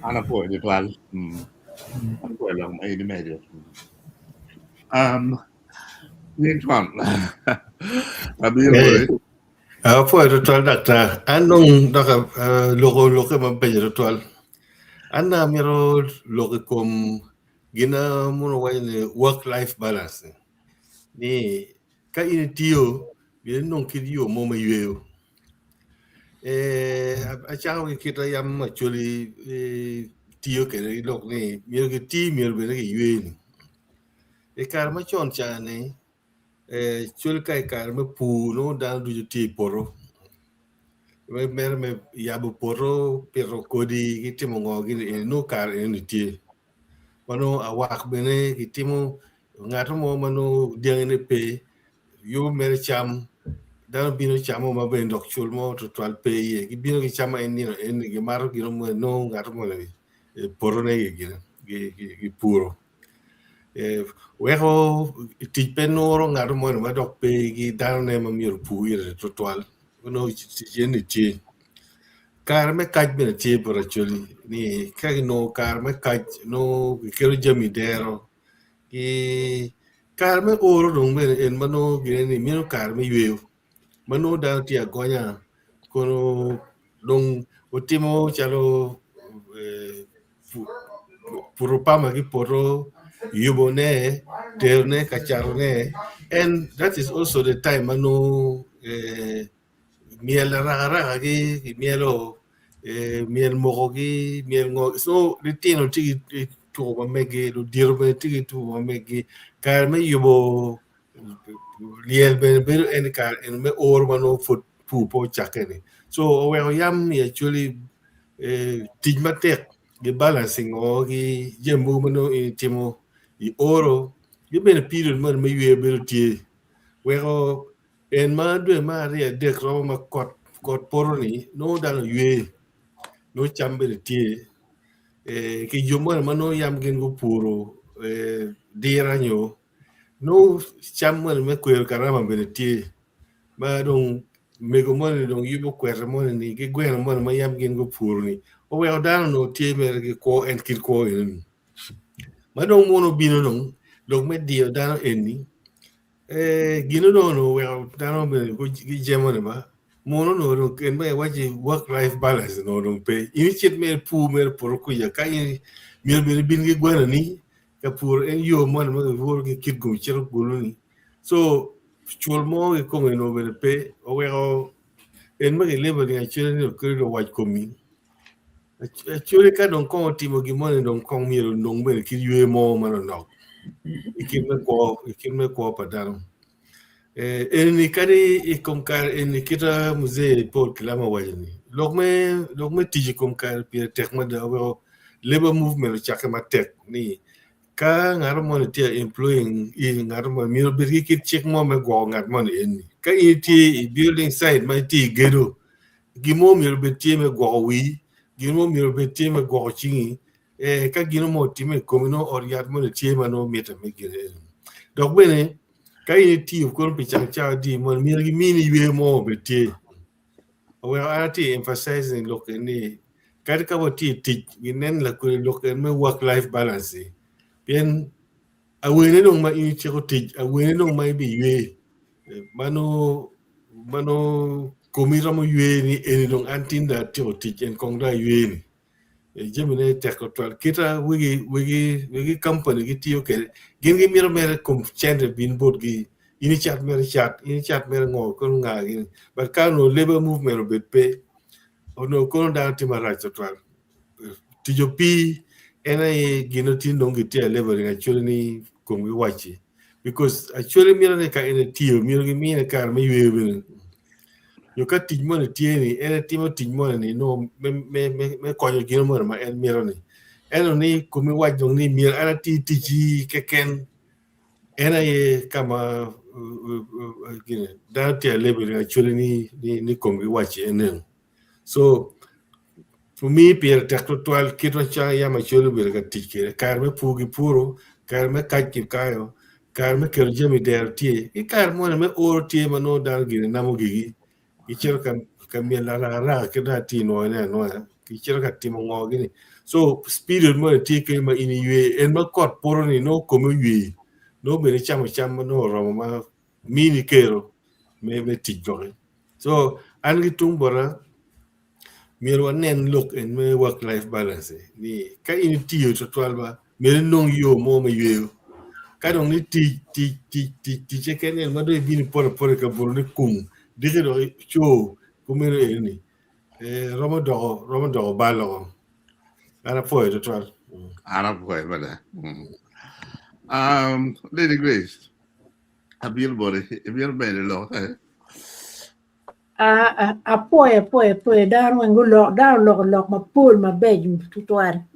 An apwoyo tutwal. Apwoyo lok ma in imedo. Nying con. Abiro boti. Apwoyo tutwal daktar. An dong dok aloko lokke mabeco tutwal. An dong amito lok i kom Gin ma mono waco ni work life balance ni ka in itiyo myero inong kit yo mo me yweyo. Acako ki kit ma yam Acholi tiyo kwede ki lok ni myero giti myero bene giywe ni. I kare macon ca-ni col ka i kare me pur nongo dano ducu tye i poto mere me yabo poto pito kodi ki timo ngo gini eni nongo kare eni tye. Ma nongo awak bene gitimo ngat mo ma nongo dyangine pe yubo mere cam dano bino camo ma bene dok cul mo tutwal pe iye gibino gicamo en nino eni gimato gino mo nongo ngat moni potone gipuro weko tic pe nuro ngat moni ma dok pe ki danone ma myero opur ire tutwal nongo tic eni tye. Kare me kac bene tye bot Acholi ni ka ginongo kare me kac nongo gikelo jami i dero ki kare me oro dong bene en ma nongo gine ni meno kare me yweyo ma nongo dano tye agonya kono dong otimo calo puto pama ki poto yubone terone ka catone and that is also the time ma nongo myel arakaraka ki kimyelo myel moko ki myel ngo so litino tye ki tuko ma megi ludito bene tye ki tuko ma megi kare me yubo lyel bene bedo en kare eni me oro ma nongo pud pur pe ocakke ni so oweko yam i acholi tic matek gi balancing o ki jami mogo ma nongo in itimo i oro ki bene period moni me yweyo bedo tye weko En ma dwe me aryo adek romo ma kot kot poto-ni nongo dano ywe nongo cam bene tye ki jo moni ma nongo yam gin gupuro dira nyo nongo cam moni me kwero karama bene tye ma dong mego moni dong yubo kwete moni-ni ki gweno moni ma yam gin gupuro-ni oweko dano onongo tye mere ki kwo en kit kwo eno-ni ma dong mono obino dong lok me diyo dano eni Gin onongo onongo oweko dano bene gijemo ni ba muno onongo dong en ma iwaci work life balance onongo dong pe in icit mere ipur mere poto kuca ka in myero bene ibin ki gwenoni ka puro en yo moni ma giworo ki Kitgum cito Gulu ni so cul mo kikome onongo bene pe oweko en ma gilebo ni acwele ni okelo luwac komi Actually ka dong kong otimo gin moni dong kong myero onong bene kit ywe mo manonok i kit me kwo i kit me kwo pa dano. Eh, eni kadi i kom kare eni kita Muzee Paul Kilama owaco ni lok me lok me tic i kom kare pire tek mada oweko labor movement ocakke matek ni ka ngat moni tye employing in ngat moni myero obed ki kit cik mo me gwoko ngat moni eni ka in itye i building site ma itye i gedo Gin mo myero obed tye me gwoko wii, gin mo myero obed tye me gwoko cingi, ee, ka gin mo otimme i komi nongo ot yat moni tye ma nongo mitte me gin eni. Dok bene ka in itiyo kono pi cang cawa adi moni myero gimini yweyo mo obed tye. Oweko an atye emphasizing lok eni ni kadi ka watye i tic ginen lakwede lok eni me work life balance pien awene dong ma in ityeko tic awene dong ma ibiywe ma nongo ma nongo. Komi romo ywe ni eni dong an tin dong atyeko tic en kong dong aywe ni. Jamine tek tutwal kita wegi wegi wegi company gitiyo kwede gin gimito mere kom cente bin botgi in icat mere cat in icat mere ngo kono nga gini but ka onongo labour movement obed pe onongo kono dano tye marac tutwal tic opii en aye gin ma tin dong gitye ka laboring actually ni komgi wacci because actually mito ni ka en etiyo myero gimine kare me yweyo bene nyo ka tic moni tye ni en etimo tic moni ni nongo me, me, me, me konyo gin moni ma en mito ni ento ni komi wac dong ni myero an ati ticci keken en aye ka ma gine dano tye ka laboring actually ni, ni, ni komgi wacci enenu so for me pire tek tutwal kit macalo yam Acholi obedo ka tic kwede kare me pur gipuro kare me kac kikayo kare me keto jami i dero tye ki kare moni me oro tye ma nongo dano gire namo gigi gicito ka ka myelo arakaraka kit ma atye nwoyone anwoya gicito ka timo ngo gini so period moni tye kenyo ma in iywe en ma kot poto ni nongo komi oywe nongo bene icamo cam ma nongo oromo ma mini kero me me tic doki so an ki tung bota myero wanen lok en me work life balance ni ka in itiyo tutwal ba myero inong yo mo me yweyo ka dong ni tic tic tic tic tic keken en ma dong ibino ipoto apota i kabuto ni kung diki dok ico kumeno eni eh, romo doko romo doko bal oko an apwoyo tutwal. An apwoyo mada. Lady Grace, abiro boti, ibiro medo lok. Apwoyo apwoyo apwoyo dano weng guloko dano oloko lok mapol mabeco tutwal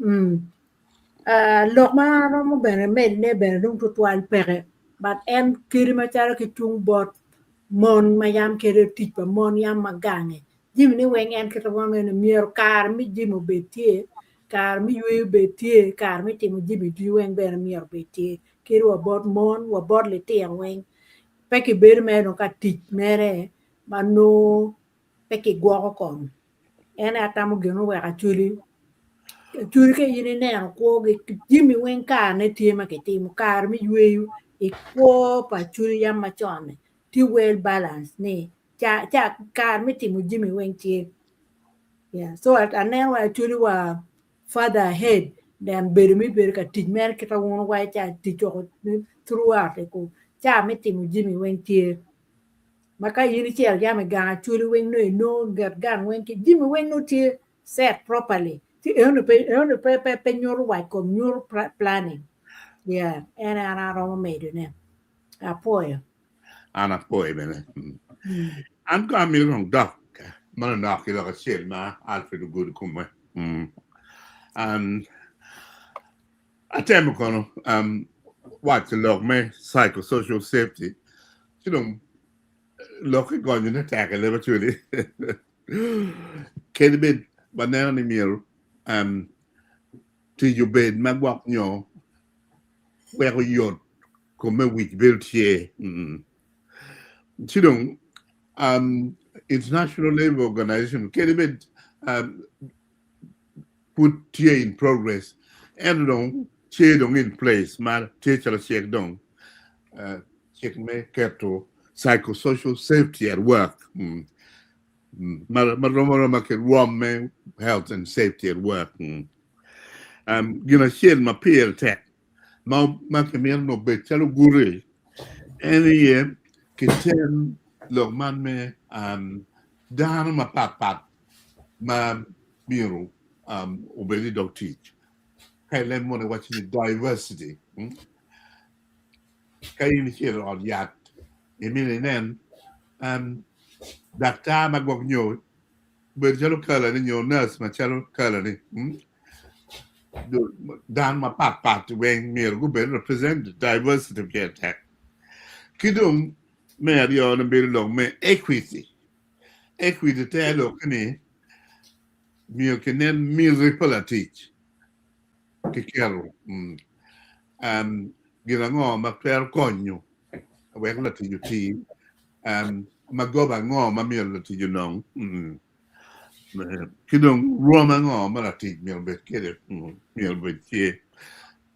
lok ma an aromo bene medone bene dong tutwal peke but en kadi macalo ki tung bot mon ma yam kede tic pa mon yam ma gange jamine weng en kite ma wangeyo ni myero kare me jami obed tye kare me yweyo obed tye kare me timo jami ducu weng bene myero obed tye kadi wa bot mon wa bot litino weng pe kibedo mere dong ka tic mere ma nongo pe kigwoko kom. En aye atamo gin oweko Acholi, Acholi ka in ineno kwogi jami weng karene tye ma kitimo kare me yweyo i kwo pa Acholi yam macon-ni tye well balance ni ca kare me timo jami weng tye. So aneno wai Acholi wa further ahead than bedo me bedo ka tic mere kit ma wun wuwaco ca tic woko throughout ca me timo jami weng tye ma ka in icito yam i gang acholi weng nongo inongo nget gang weng ki jami weng nongo tye set properly ci enoni pe enoni pe pe pe nyuto wac kom nyuto planning yeah en aye an aromo medone apwoyo. An apwoyo bene. An kono amito kong dok manonok ki lok acel ma Alfred ogudo kome. Atemo kono waco lok me psychosocial safety ci dong lok ki gonyone tek i leb Acholi. Kadi bed waneno ni myero tic obed ma gwok nyo weko yot kom me wic bedo tye. Ci dong International Labour Organization kadi bed pud tye in progress ento dong tye dong in place ma tye calo cik dong cik me keto psychosocial safety at work ma rom aroma ki rwom me health and safety at work. Gin acel ma pire tek ma kimito ni obed calo guti en aye kiten lok man me dano mapatpat ma myero obed i dog tic. Ka i leb munu iwaco ni diversity. Ka in icito i ot yat imito inen daktar ma gwok nyo obedo calo kalani nyo nurse macalo kalani Dano mapatpat weng myero gubed represented, diversity pire tek. Ki dong me aryone bedo lok me equity. Equity te lokke ni myero kinen miti pa latic ki keto gin ango ma twero konyo wek latic oti, magoba ango ma myero latic onong. Ki dong rwom ango ma latic myero obed kwede myero obed tye.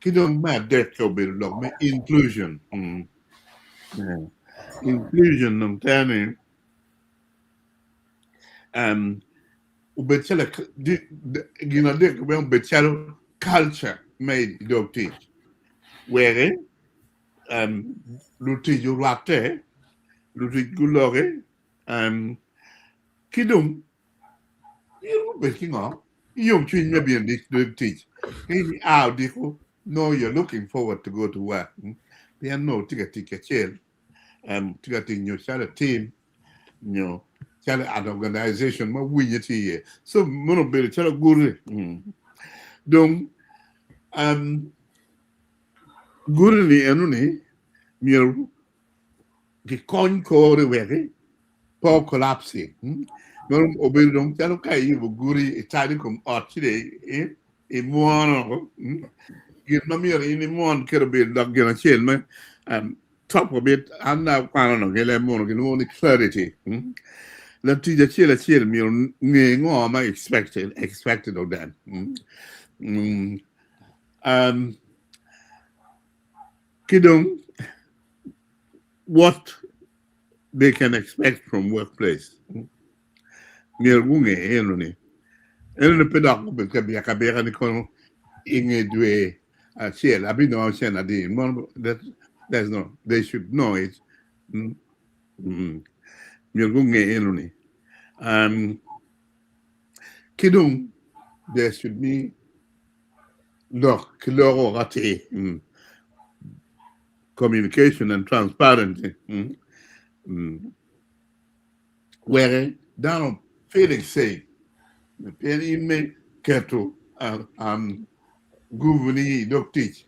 Ki dong me adek-ki obedo lok me inclusion. Inclusion dong tere ni Um, obed calo gin adek weng obed calo culture me i dog tic. Weki um, lutic orwatte, lutic guloki, um, ki dong in gubed ki ngo? Yomcwiny me bino i dog tic. Ka in ia odiko, no you're looking forward to go to work. Pien nongo tye ka tic kacel, um, tye ka tic nyo calo team, nyo calo an organization ma winye tye iye. So meno obedo calo guti. Dong um, guti ni eno ni myero gikony kore weki pe okolapsi. Meno obedo dong calo ka iyubo guti itado i kom ot ci dong imwono. Gin ma myero in imwon kede obedo dok gin acel me um, top of it, an akwano no ki leb munu kilwongo ni clarity. Latic acel acel myero nge ngo ma expected, expected of them. Um, ki dong what they can expect from workplace. Myero gunge eno ni. Eno ni pe dok obed ka byek abyeka ni kono inge dwe acel abinongo cen adi. Mono that, that's no, they should know it. Myero gunge eno ni. Um, ki dong there should be lok ki loko atir. Communication and transparency. Weke dano feeling safe pien in me keto um, guvu ni i dog tic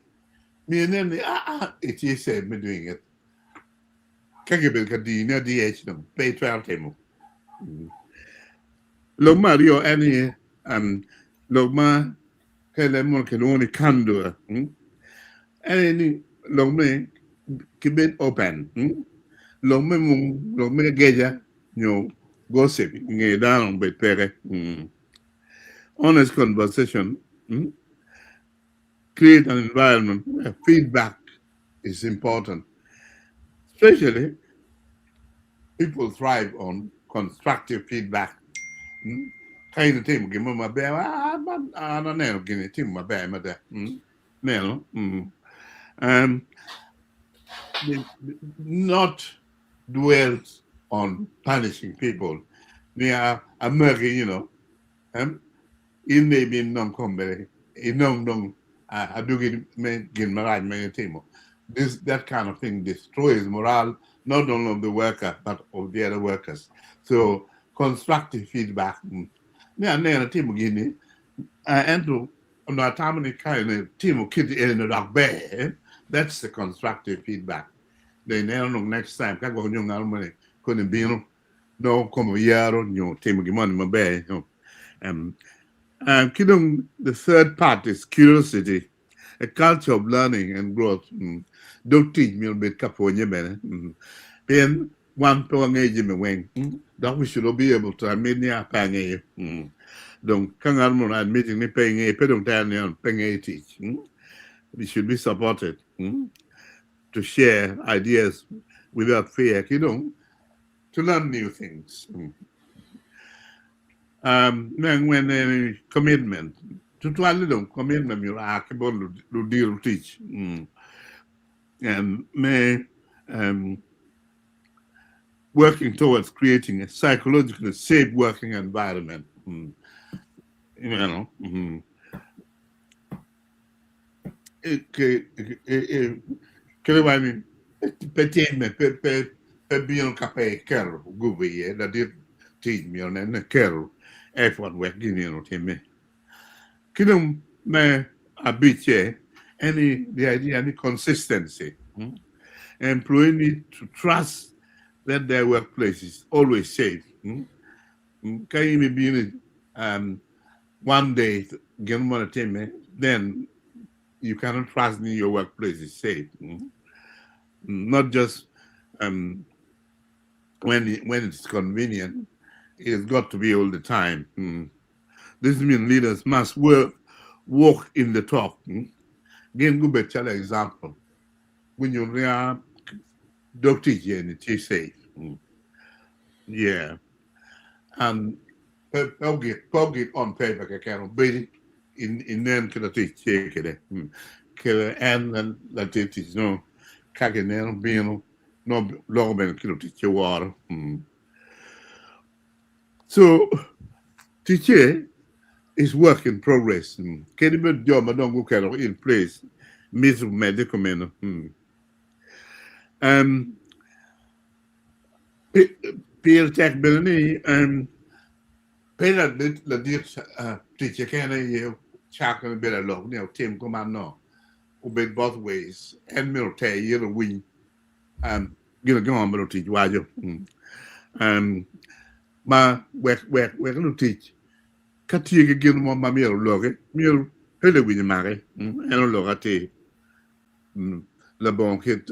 myero inen ni aa itye safe me doing it. Ka kibedo ka dini adiya ci dong pe itwero timo. Lok me aryo en aye um, lok ma kele mono kilwongo ni candor. En aye ni lok me ki bed open. Lok me mung, lok me geja nyo gossip nge dano obed peke. Honest conversation create an environment where feedback is important. Especially people thrive on constructive feedback. Ka in itimo gin mo maber, ah, man, an aneno gini itimo maber mada. Neno. Not dwell on punishing people. Ni a amaki, you know. In maybe inong kombere, inong dong adugi me gin marac ma itimo. This, that kind of thing destroys morale, not only of the worker, but of the other workers. So, constructive feedback. Ni aneno itimo gini, ento onongo atamo ni ka eni timo kiti eni dok ber. That's the constructive feedback. Then ineno dong next time ka gwok nyo ngat moni koni bino nongo kome oyaro nyo timo gin moni maber. Ki dong the third part is curiosity, a culture of learning and growth. Dog tic myero obed ka pwonye bene. Pien wan pe wangeyo jami weng. Dok we should be able to admit ni pe angeyo. Dong ka ngat mono admitting ni pe ingeyo pe dong tere ni pe ngeyo tic. We should be supported to share ideas without fear. Ki dong to learn new things. Me angwen eni commitment. Tutwalle dong commitment myero oa ki bot ludito tic. Me working towards creating a psychologically safe working environment. You know. Kede wa ni pe timme pe pe pe bino ka pe iketo gubo iye ladit tic myero nen ni iketo effort wek gin eni otimme. Ki dong me abicce en ni the idea ni consistency. Employee need to trust that their workplace is always safe. Ka in ibino one day gin moni timme then you cannot trust ni your workplace is safe. Not just when it's convenient, it's got to be all the time. This means leaders must work, walk in the talk. Gin gubed calo example. Gunyut ni dog tic eni tye safe. Yeah. And Pe pe ogik pe ogik on paper keken obedi inen kit ma tic tye kwede. Kede en latin tic nongo ka kineno bino nongo loko bene ki lutic ci woro. So ticce is work in progress. Kadi bed jo ma dong guketo in place mito medde kumeno. Pire tek bene ni pe ladit ticce kene aye cako me bedo alok ni otim kuman no, obed both ways. En myero oter ite owiny gin ango ma lutic waco ma wek lutic ka tye ki gin mo ma myero oloki myero pe lewic omaki en olok atir labongo kit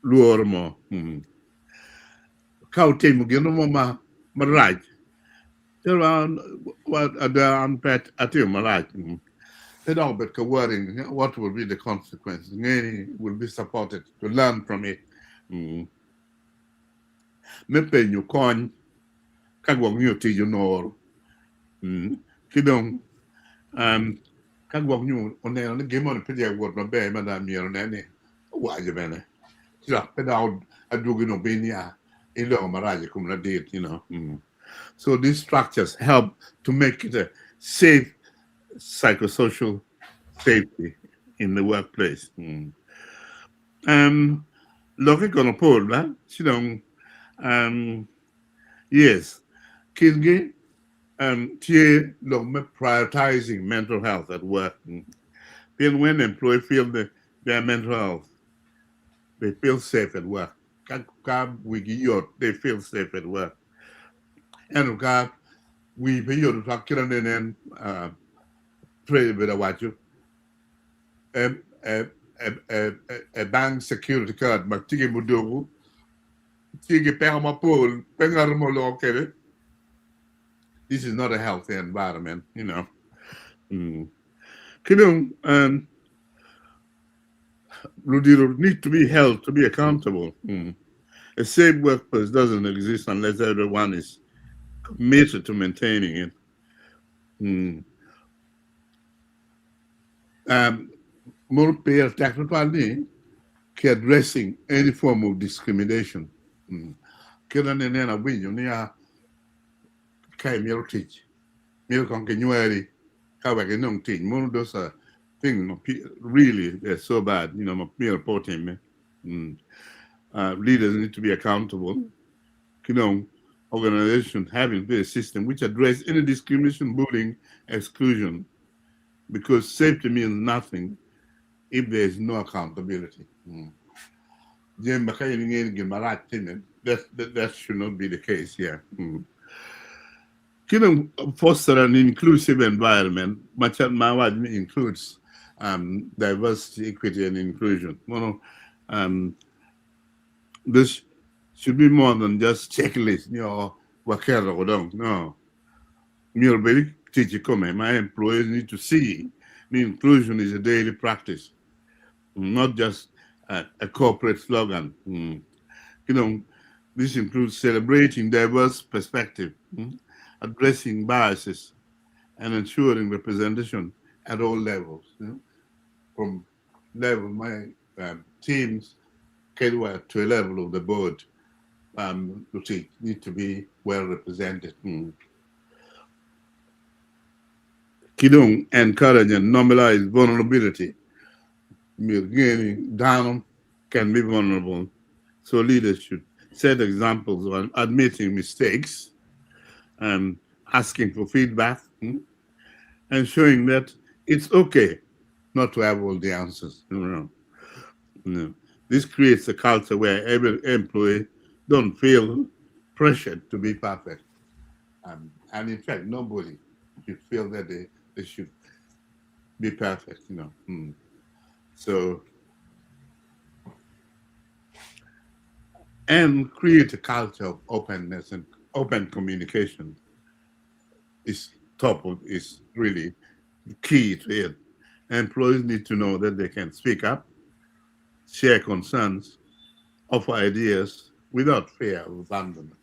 lworo mo. Ka otimo gin mo marac, ada an pe atimo marac, pe dok obed ka worrying what will be the consequence, nge ni will be supported to learn from it. Me penyo kony ka gwok nyo tic onoro ki dong ka gwok nyo oneno ni gin moni pe tye ka wot maber mada myero onen ni owaco bene ci dok pe dok adwogi ni obin ya iloko marac i kom ladit you know. So these structures help to make it a safe psychosocial safety in the workplace. Lokke kono pol ba ci dong yes kingi tye lok me prioritizing mental health at work pien when employee feel their mental health they feel safe at work ka wigi yot they feel safe at work ento ka wii pe yot tutwal kit ma nen Fred obedo awaco a bank security guard ma tye ki muduku tye ki peko mapol pe ngat mo loko kwede this is not a healthy environment you know ki dong ludito need to be held to be accountable a safe workplace doesn't exist unless everyone is committed to maintaining it. Mono pire tek tutwal ni ki addressing any form of discrimination. Kit ma nene awinyo niya ka imito tic myero kong kinyweri ka wek inong tic mono those are things ma really they're so bad you know ma myero pe otimme. Leaders need to be accountable ki dong organization having a system which address any discrimination, bullying, exclusion because safety means nothing if there is no accountability. Jami ma ka in ingeyo ni gin marac timme, that should not be the case here. Ki dong foster an inclusive environment ma ma awaco ni includes diversity, equity and inclusion. Mono this should be more than just checklist nyo waketo ko dong no. Myero obed tic i kome ma employees need to see ni inclusion is a daily practice not just a corporate slogan. Ki dong this includes celebrating diverse perspective, addressing biases and ensuring representation at all levels, from level ma teams kadi wa to a level of the board lutic need to be well represented. Ki dong encourage and normalize vulnerability myero ginge ni dano can be vulnerable so leaders should set examples of admitting mistakes and asking for feedback and showing that it's okay not to have all the answers. You know. This creates a culture where every employee don't feel pressured to be perfect. And in fact, nobody should feel that they should be perfect, you know. So, and create a culture of openness and open communication is top of, is really key to it. Employees need to know that they can speak up, share concerns, offer ideas without fear of abandonment.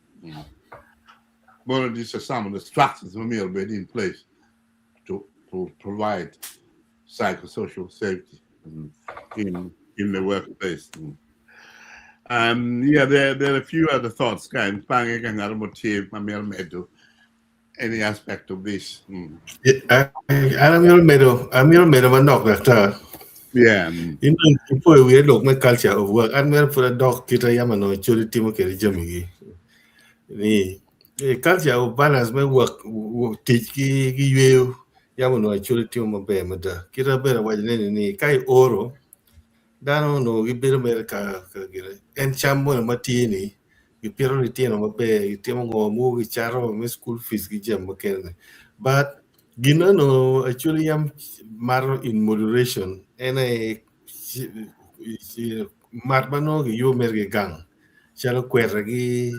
Mono these are some of the structures ma myero obed in place to to provide psychosocial safety in in the workplace. Yeah, there are a few other thoughts kind pange ka ngat mo tye ma myero medo any aspect of this. An amito medo amito medo manok daktar. Yeah. In ipoyo wiya lok me culture of work an mere pud adok kita yam onongo Acholi timo kwede jamigi ni culture of balance me work tic ki yweyo yam onongo Acholi timo maber mada kita bene awaco neni ni ka ioro dano onongo gibedo mere ka gine en cam moni ma tye ni gipito litino maber gitimo ngo mogo gicato me school fees ki jami mukene but gin ma onongo Acholi yam mato in moderation en aye mat ma nongo giyubo mere ki gang calo kwetagi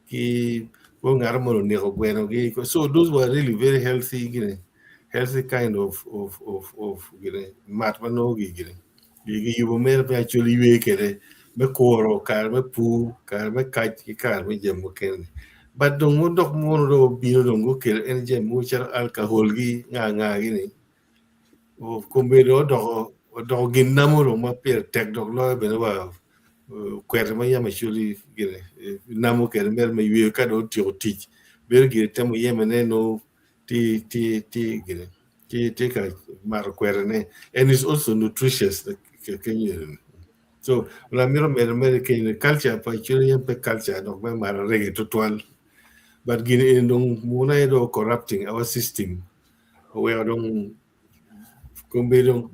ki kong ngat moni oneko gwenogi so those were really very healthy gini healthy kind of of of of gini mat ma nongo gini giyubo mere me Acholi ywe kwede me kuro kare me pur kare me kac ki kare me jami mukene but dong dok mono dong obino dong gukelo en jami mogo calo alcohol gi nga nga gini kombeddi odoko odoko gin namo dong ma pire tek dok loyo bene wa kwete ma yam Acholi gini namo kwede mere me yweyo ka dong otyeko tic bedo gire temo yemene nongo tye tye tye gini tye tye ka mato kwetene and it's also nutritious so amito medo mere keny culture pa Acholi en pe culture dok me mato arege tutwal but gini eni dong munu aye dong corrupting our system oweko dong kombeddi dong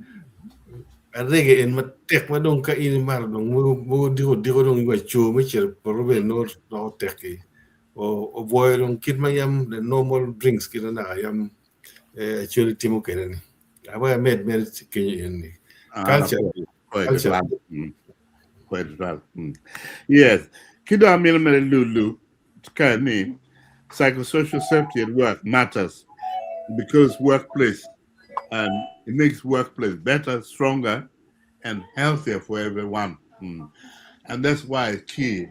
arege en matek ma dong ka in imato dong mogo odiko odiko dong iwaco coo me cito i poto bene nongo doko tekki obwoyo dong kit ma yam the normal drinks kit ma naka yam Acholi timo kwede ni wek amed mere kenyo eni culture culture Yes. Ki dong amito mere lulu ka ni psychosocial safety at work matters because workplace it makes workplace better, stronger, and healthier for everyone. And that's why it's key.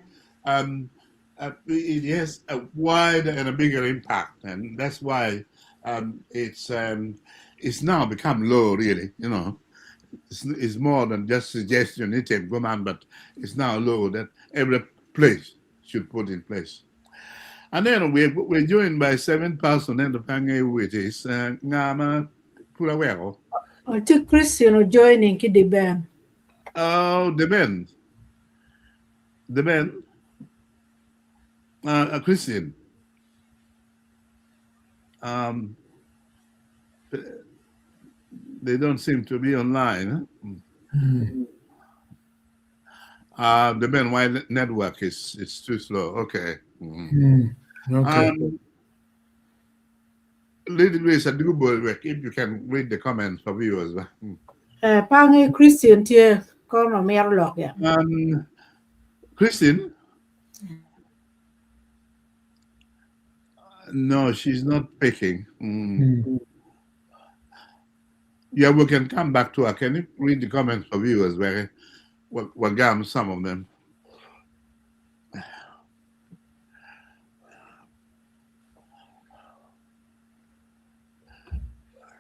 It has a wider and a bigger impact, and that's why it's now become law, really. You know, it's more than just suggestion, it but it's now law that every place should put in place. And then we're joined by 7 person in the pange which is Ngama Purawero. Tye Christian joining ki di Ben. Oh, the Ben. The Ben. A Christian. They don't seem to be online. The Ben White network is too slow. Okay. Okay. Lady Grace, I do if you can read the comments for viewers. Pange Christian tye kono mito lok ya. Christine? No, she's not picking. Yeah, we can come back to her. Can you read the comments for viewers? Where we got some of them.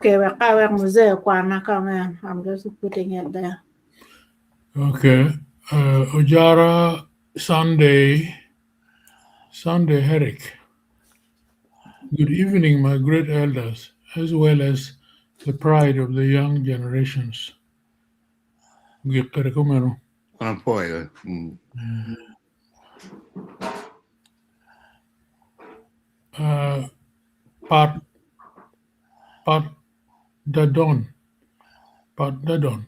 Okay, wek ka wek muzee kwana comment. I'm just putting it there. Okay. Ojara Sunday, Sunday Herrick. Good evening, my great elders, as well as the pride of the young generations. Gikkere kumeno. Poi. Pat Dadon, Pat Dadon,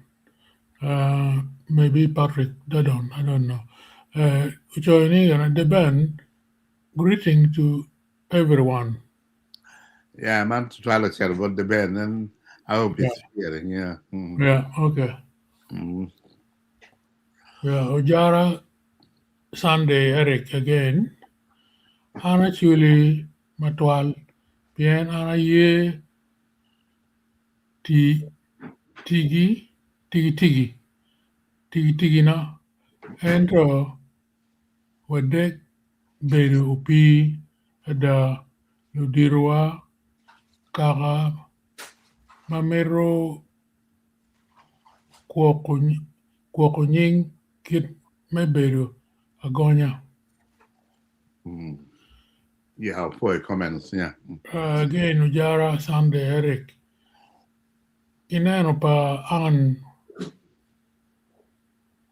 maybe Patrick Dadon, I don't know. Joining the band, greeting to everyone. Yeah, man, to try to chat about the band, and I hope it's hearing. Yeah. Yeah, okay. Yeah, Ojara Sunday Eric again. An Acholi matwal pien an aye ti tigi tigi tigi tigi tigi na ento wadek bedo opii ada. Luditowa kaka ma mito gwoko nying kit me bedo agonya. Yeah, for comments, yeah. Again, Ojara Sunday Eric. Ineno pa an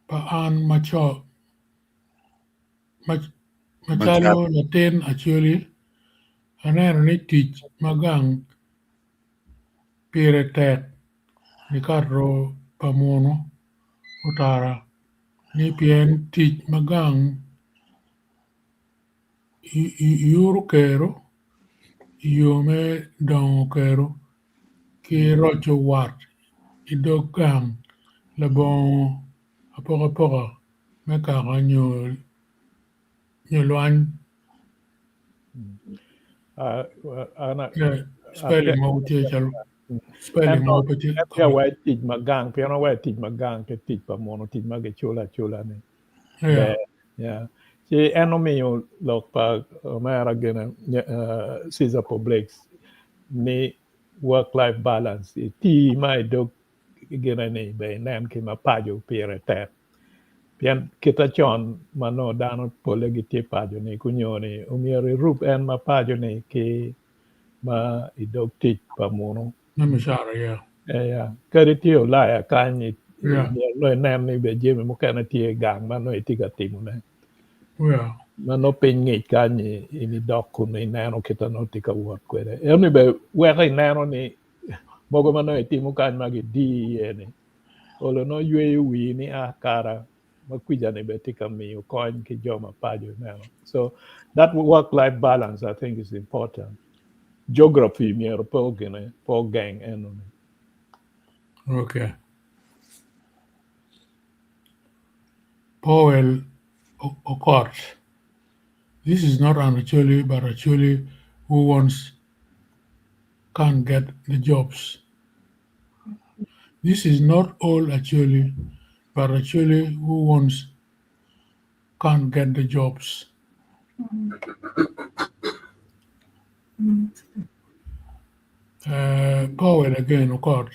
pa an maco macalo latin Acholi, aneno ni tic ma gang pire tek nikato pa munu otara ni pien tic ma gang yuru kero i yo me dongo kero ki roco wat i dog gang labongo apokapoka me kaka nyo lwany. Spelling mogo tye calo spelling mogo pe tye. Ento awaco tic ma gang pien awaco tic ma gang ki tic pa muno tic ma giculo acula ni. Yeah. Ci en omiyo lok pa omera gine Caesar Publix ni work life balance iti ma idog gine ni be inen ki ma paco pire tek. Pien kita con ma nongo dano polle gitye paco ni kunyo ni omyero irub en ma paco ni ki ma i dog tic pa munu. Me mucara, yeah. Yeah. Kadi tye Ulaya kany, myero nongo inen ni be jami mukene tye i gang ma nongo itye ka timone. Yeah. Ma nongo piny ngic kany in idok kun ineno kita nongo tye ka wot kwede. Eno be weko ineno ni mogo ma nongo itimo kany ma gidii iye ni olo nongo yweyo wii ni a kara ma kwica ni be tye ka miyo kony ki jo ma paco ineno. So that work life balance I think is important. Geography myero pe ogine pe ogeng eno ni. Okay. Powell Okot. This is not an Acholi, but Acholi who wants can't get the jobs. This is not all Acholi, but Acholi who wants can't get the jobs. Powell again, Okot.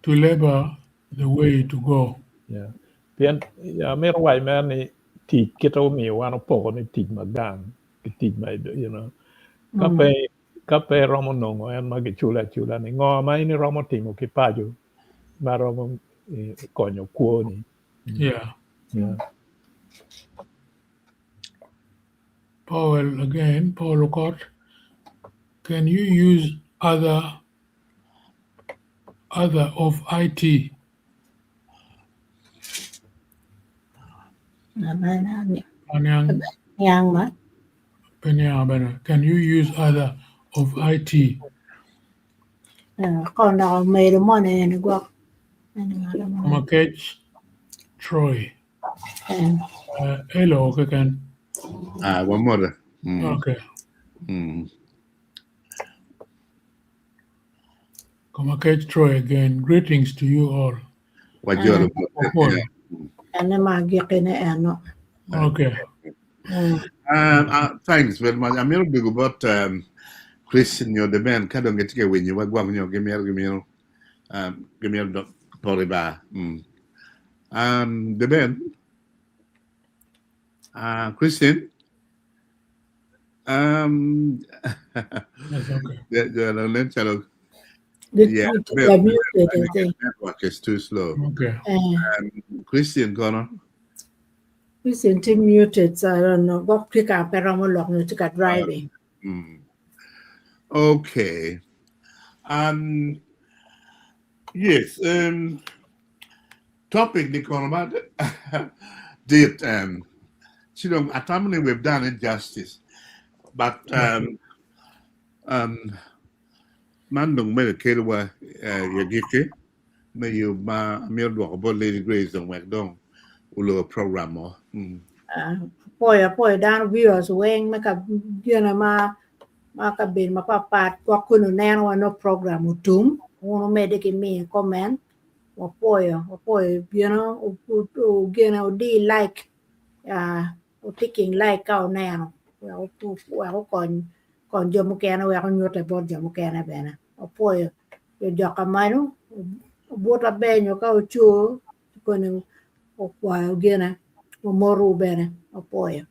To labor the way to go. Yeah. Pien amito waco mere ni tic kite omiyo wan opoko ni tic ma gang ki tic ma you know ka pe ka pe iromo nongo en ma giculo acula ni ngo ma in iromo timo ki paco ma romo konyo kwoni. Yeah. Yeah. Powell again, Paul Okot. Can you use other of IT? Niang ma. Can you use other of IT? Kon dok omedo moni eni gwok. Makec Troy. Hello keken. Ah, one more. Okay. Kamakech Troy again. Greetings to you all. Wajolo. Opol. Ene ma agikine eno. Okay. Thanks very much. Amito dugo bot Christian nyo the man ka dong gitye ka winyo wa gwok nyo gimito gimito gimito poto i bar. The man Christian That's okay. nen calo yeah, network is too slow. Okay. Christian kono Christian tye muted so I don't know. Gwok tye ka pe romo lok nyo tye ka driving. Okay. Yes, topic ni kono ma dit ci dong atamo ni we've done it justice but man dong mere kelo wa i agikki me yub ma amito dwoko bot Lady Grace dong wek dong olubo program mo. Apoyo apoyo dano viewers weng me ka gine ma ma kabedo mapapat gwok kunu neno wa nongo program otum wun omedde ki miyo comment wapoyo wapoyo bino gine odi like ticking like ka oneno wek okony kony jo mukene wek onyute bot jo mukene bene. Opwoyo jo jok amalo obut aber nyo ka ocoo koni okwayo gine omoto bene opwoyo.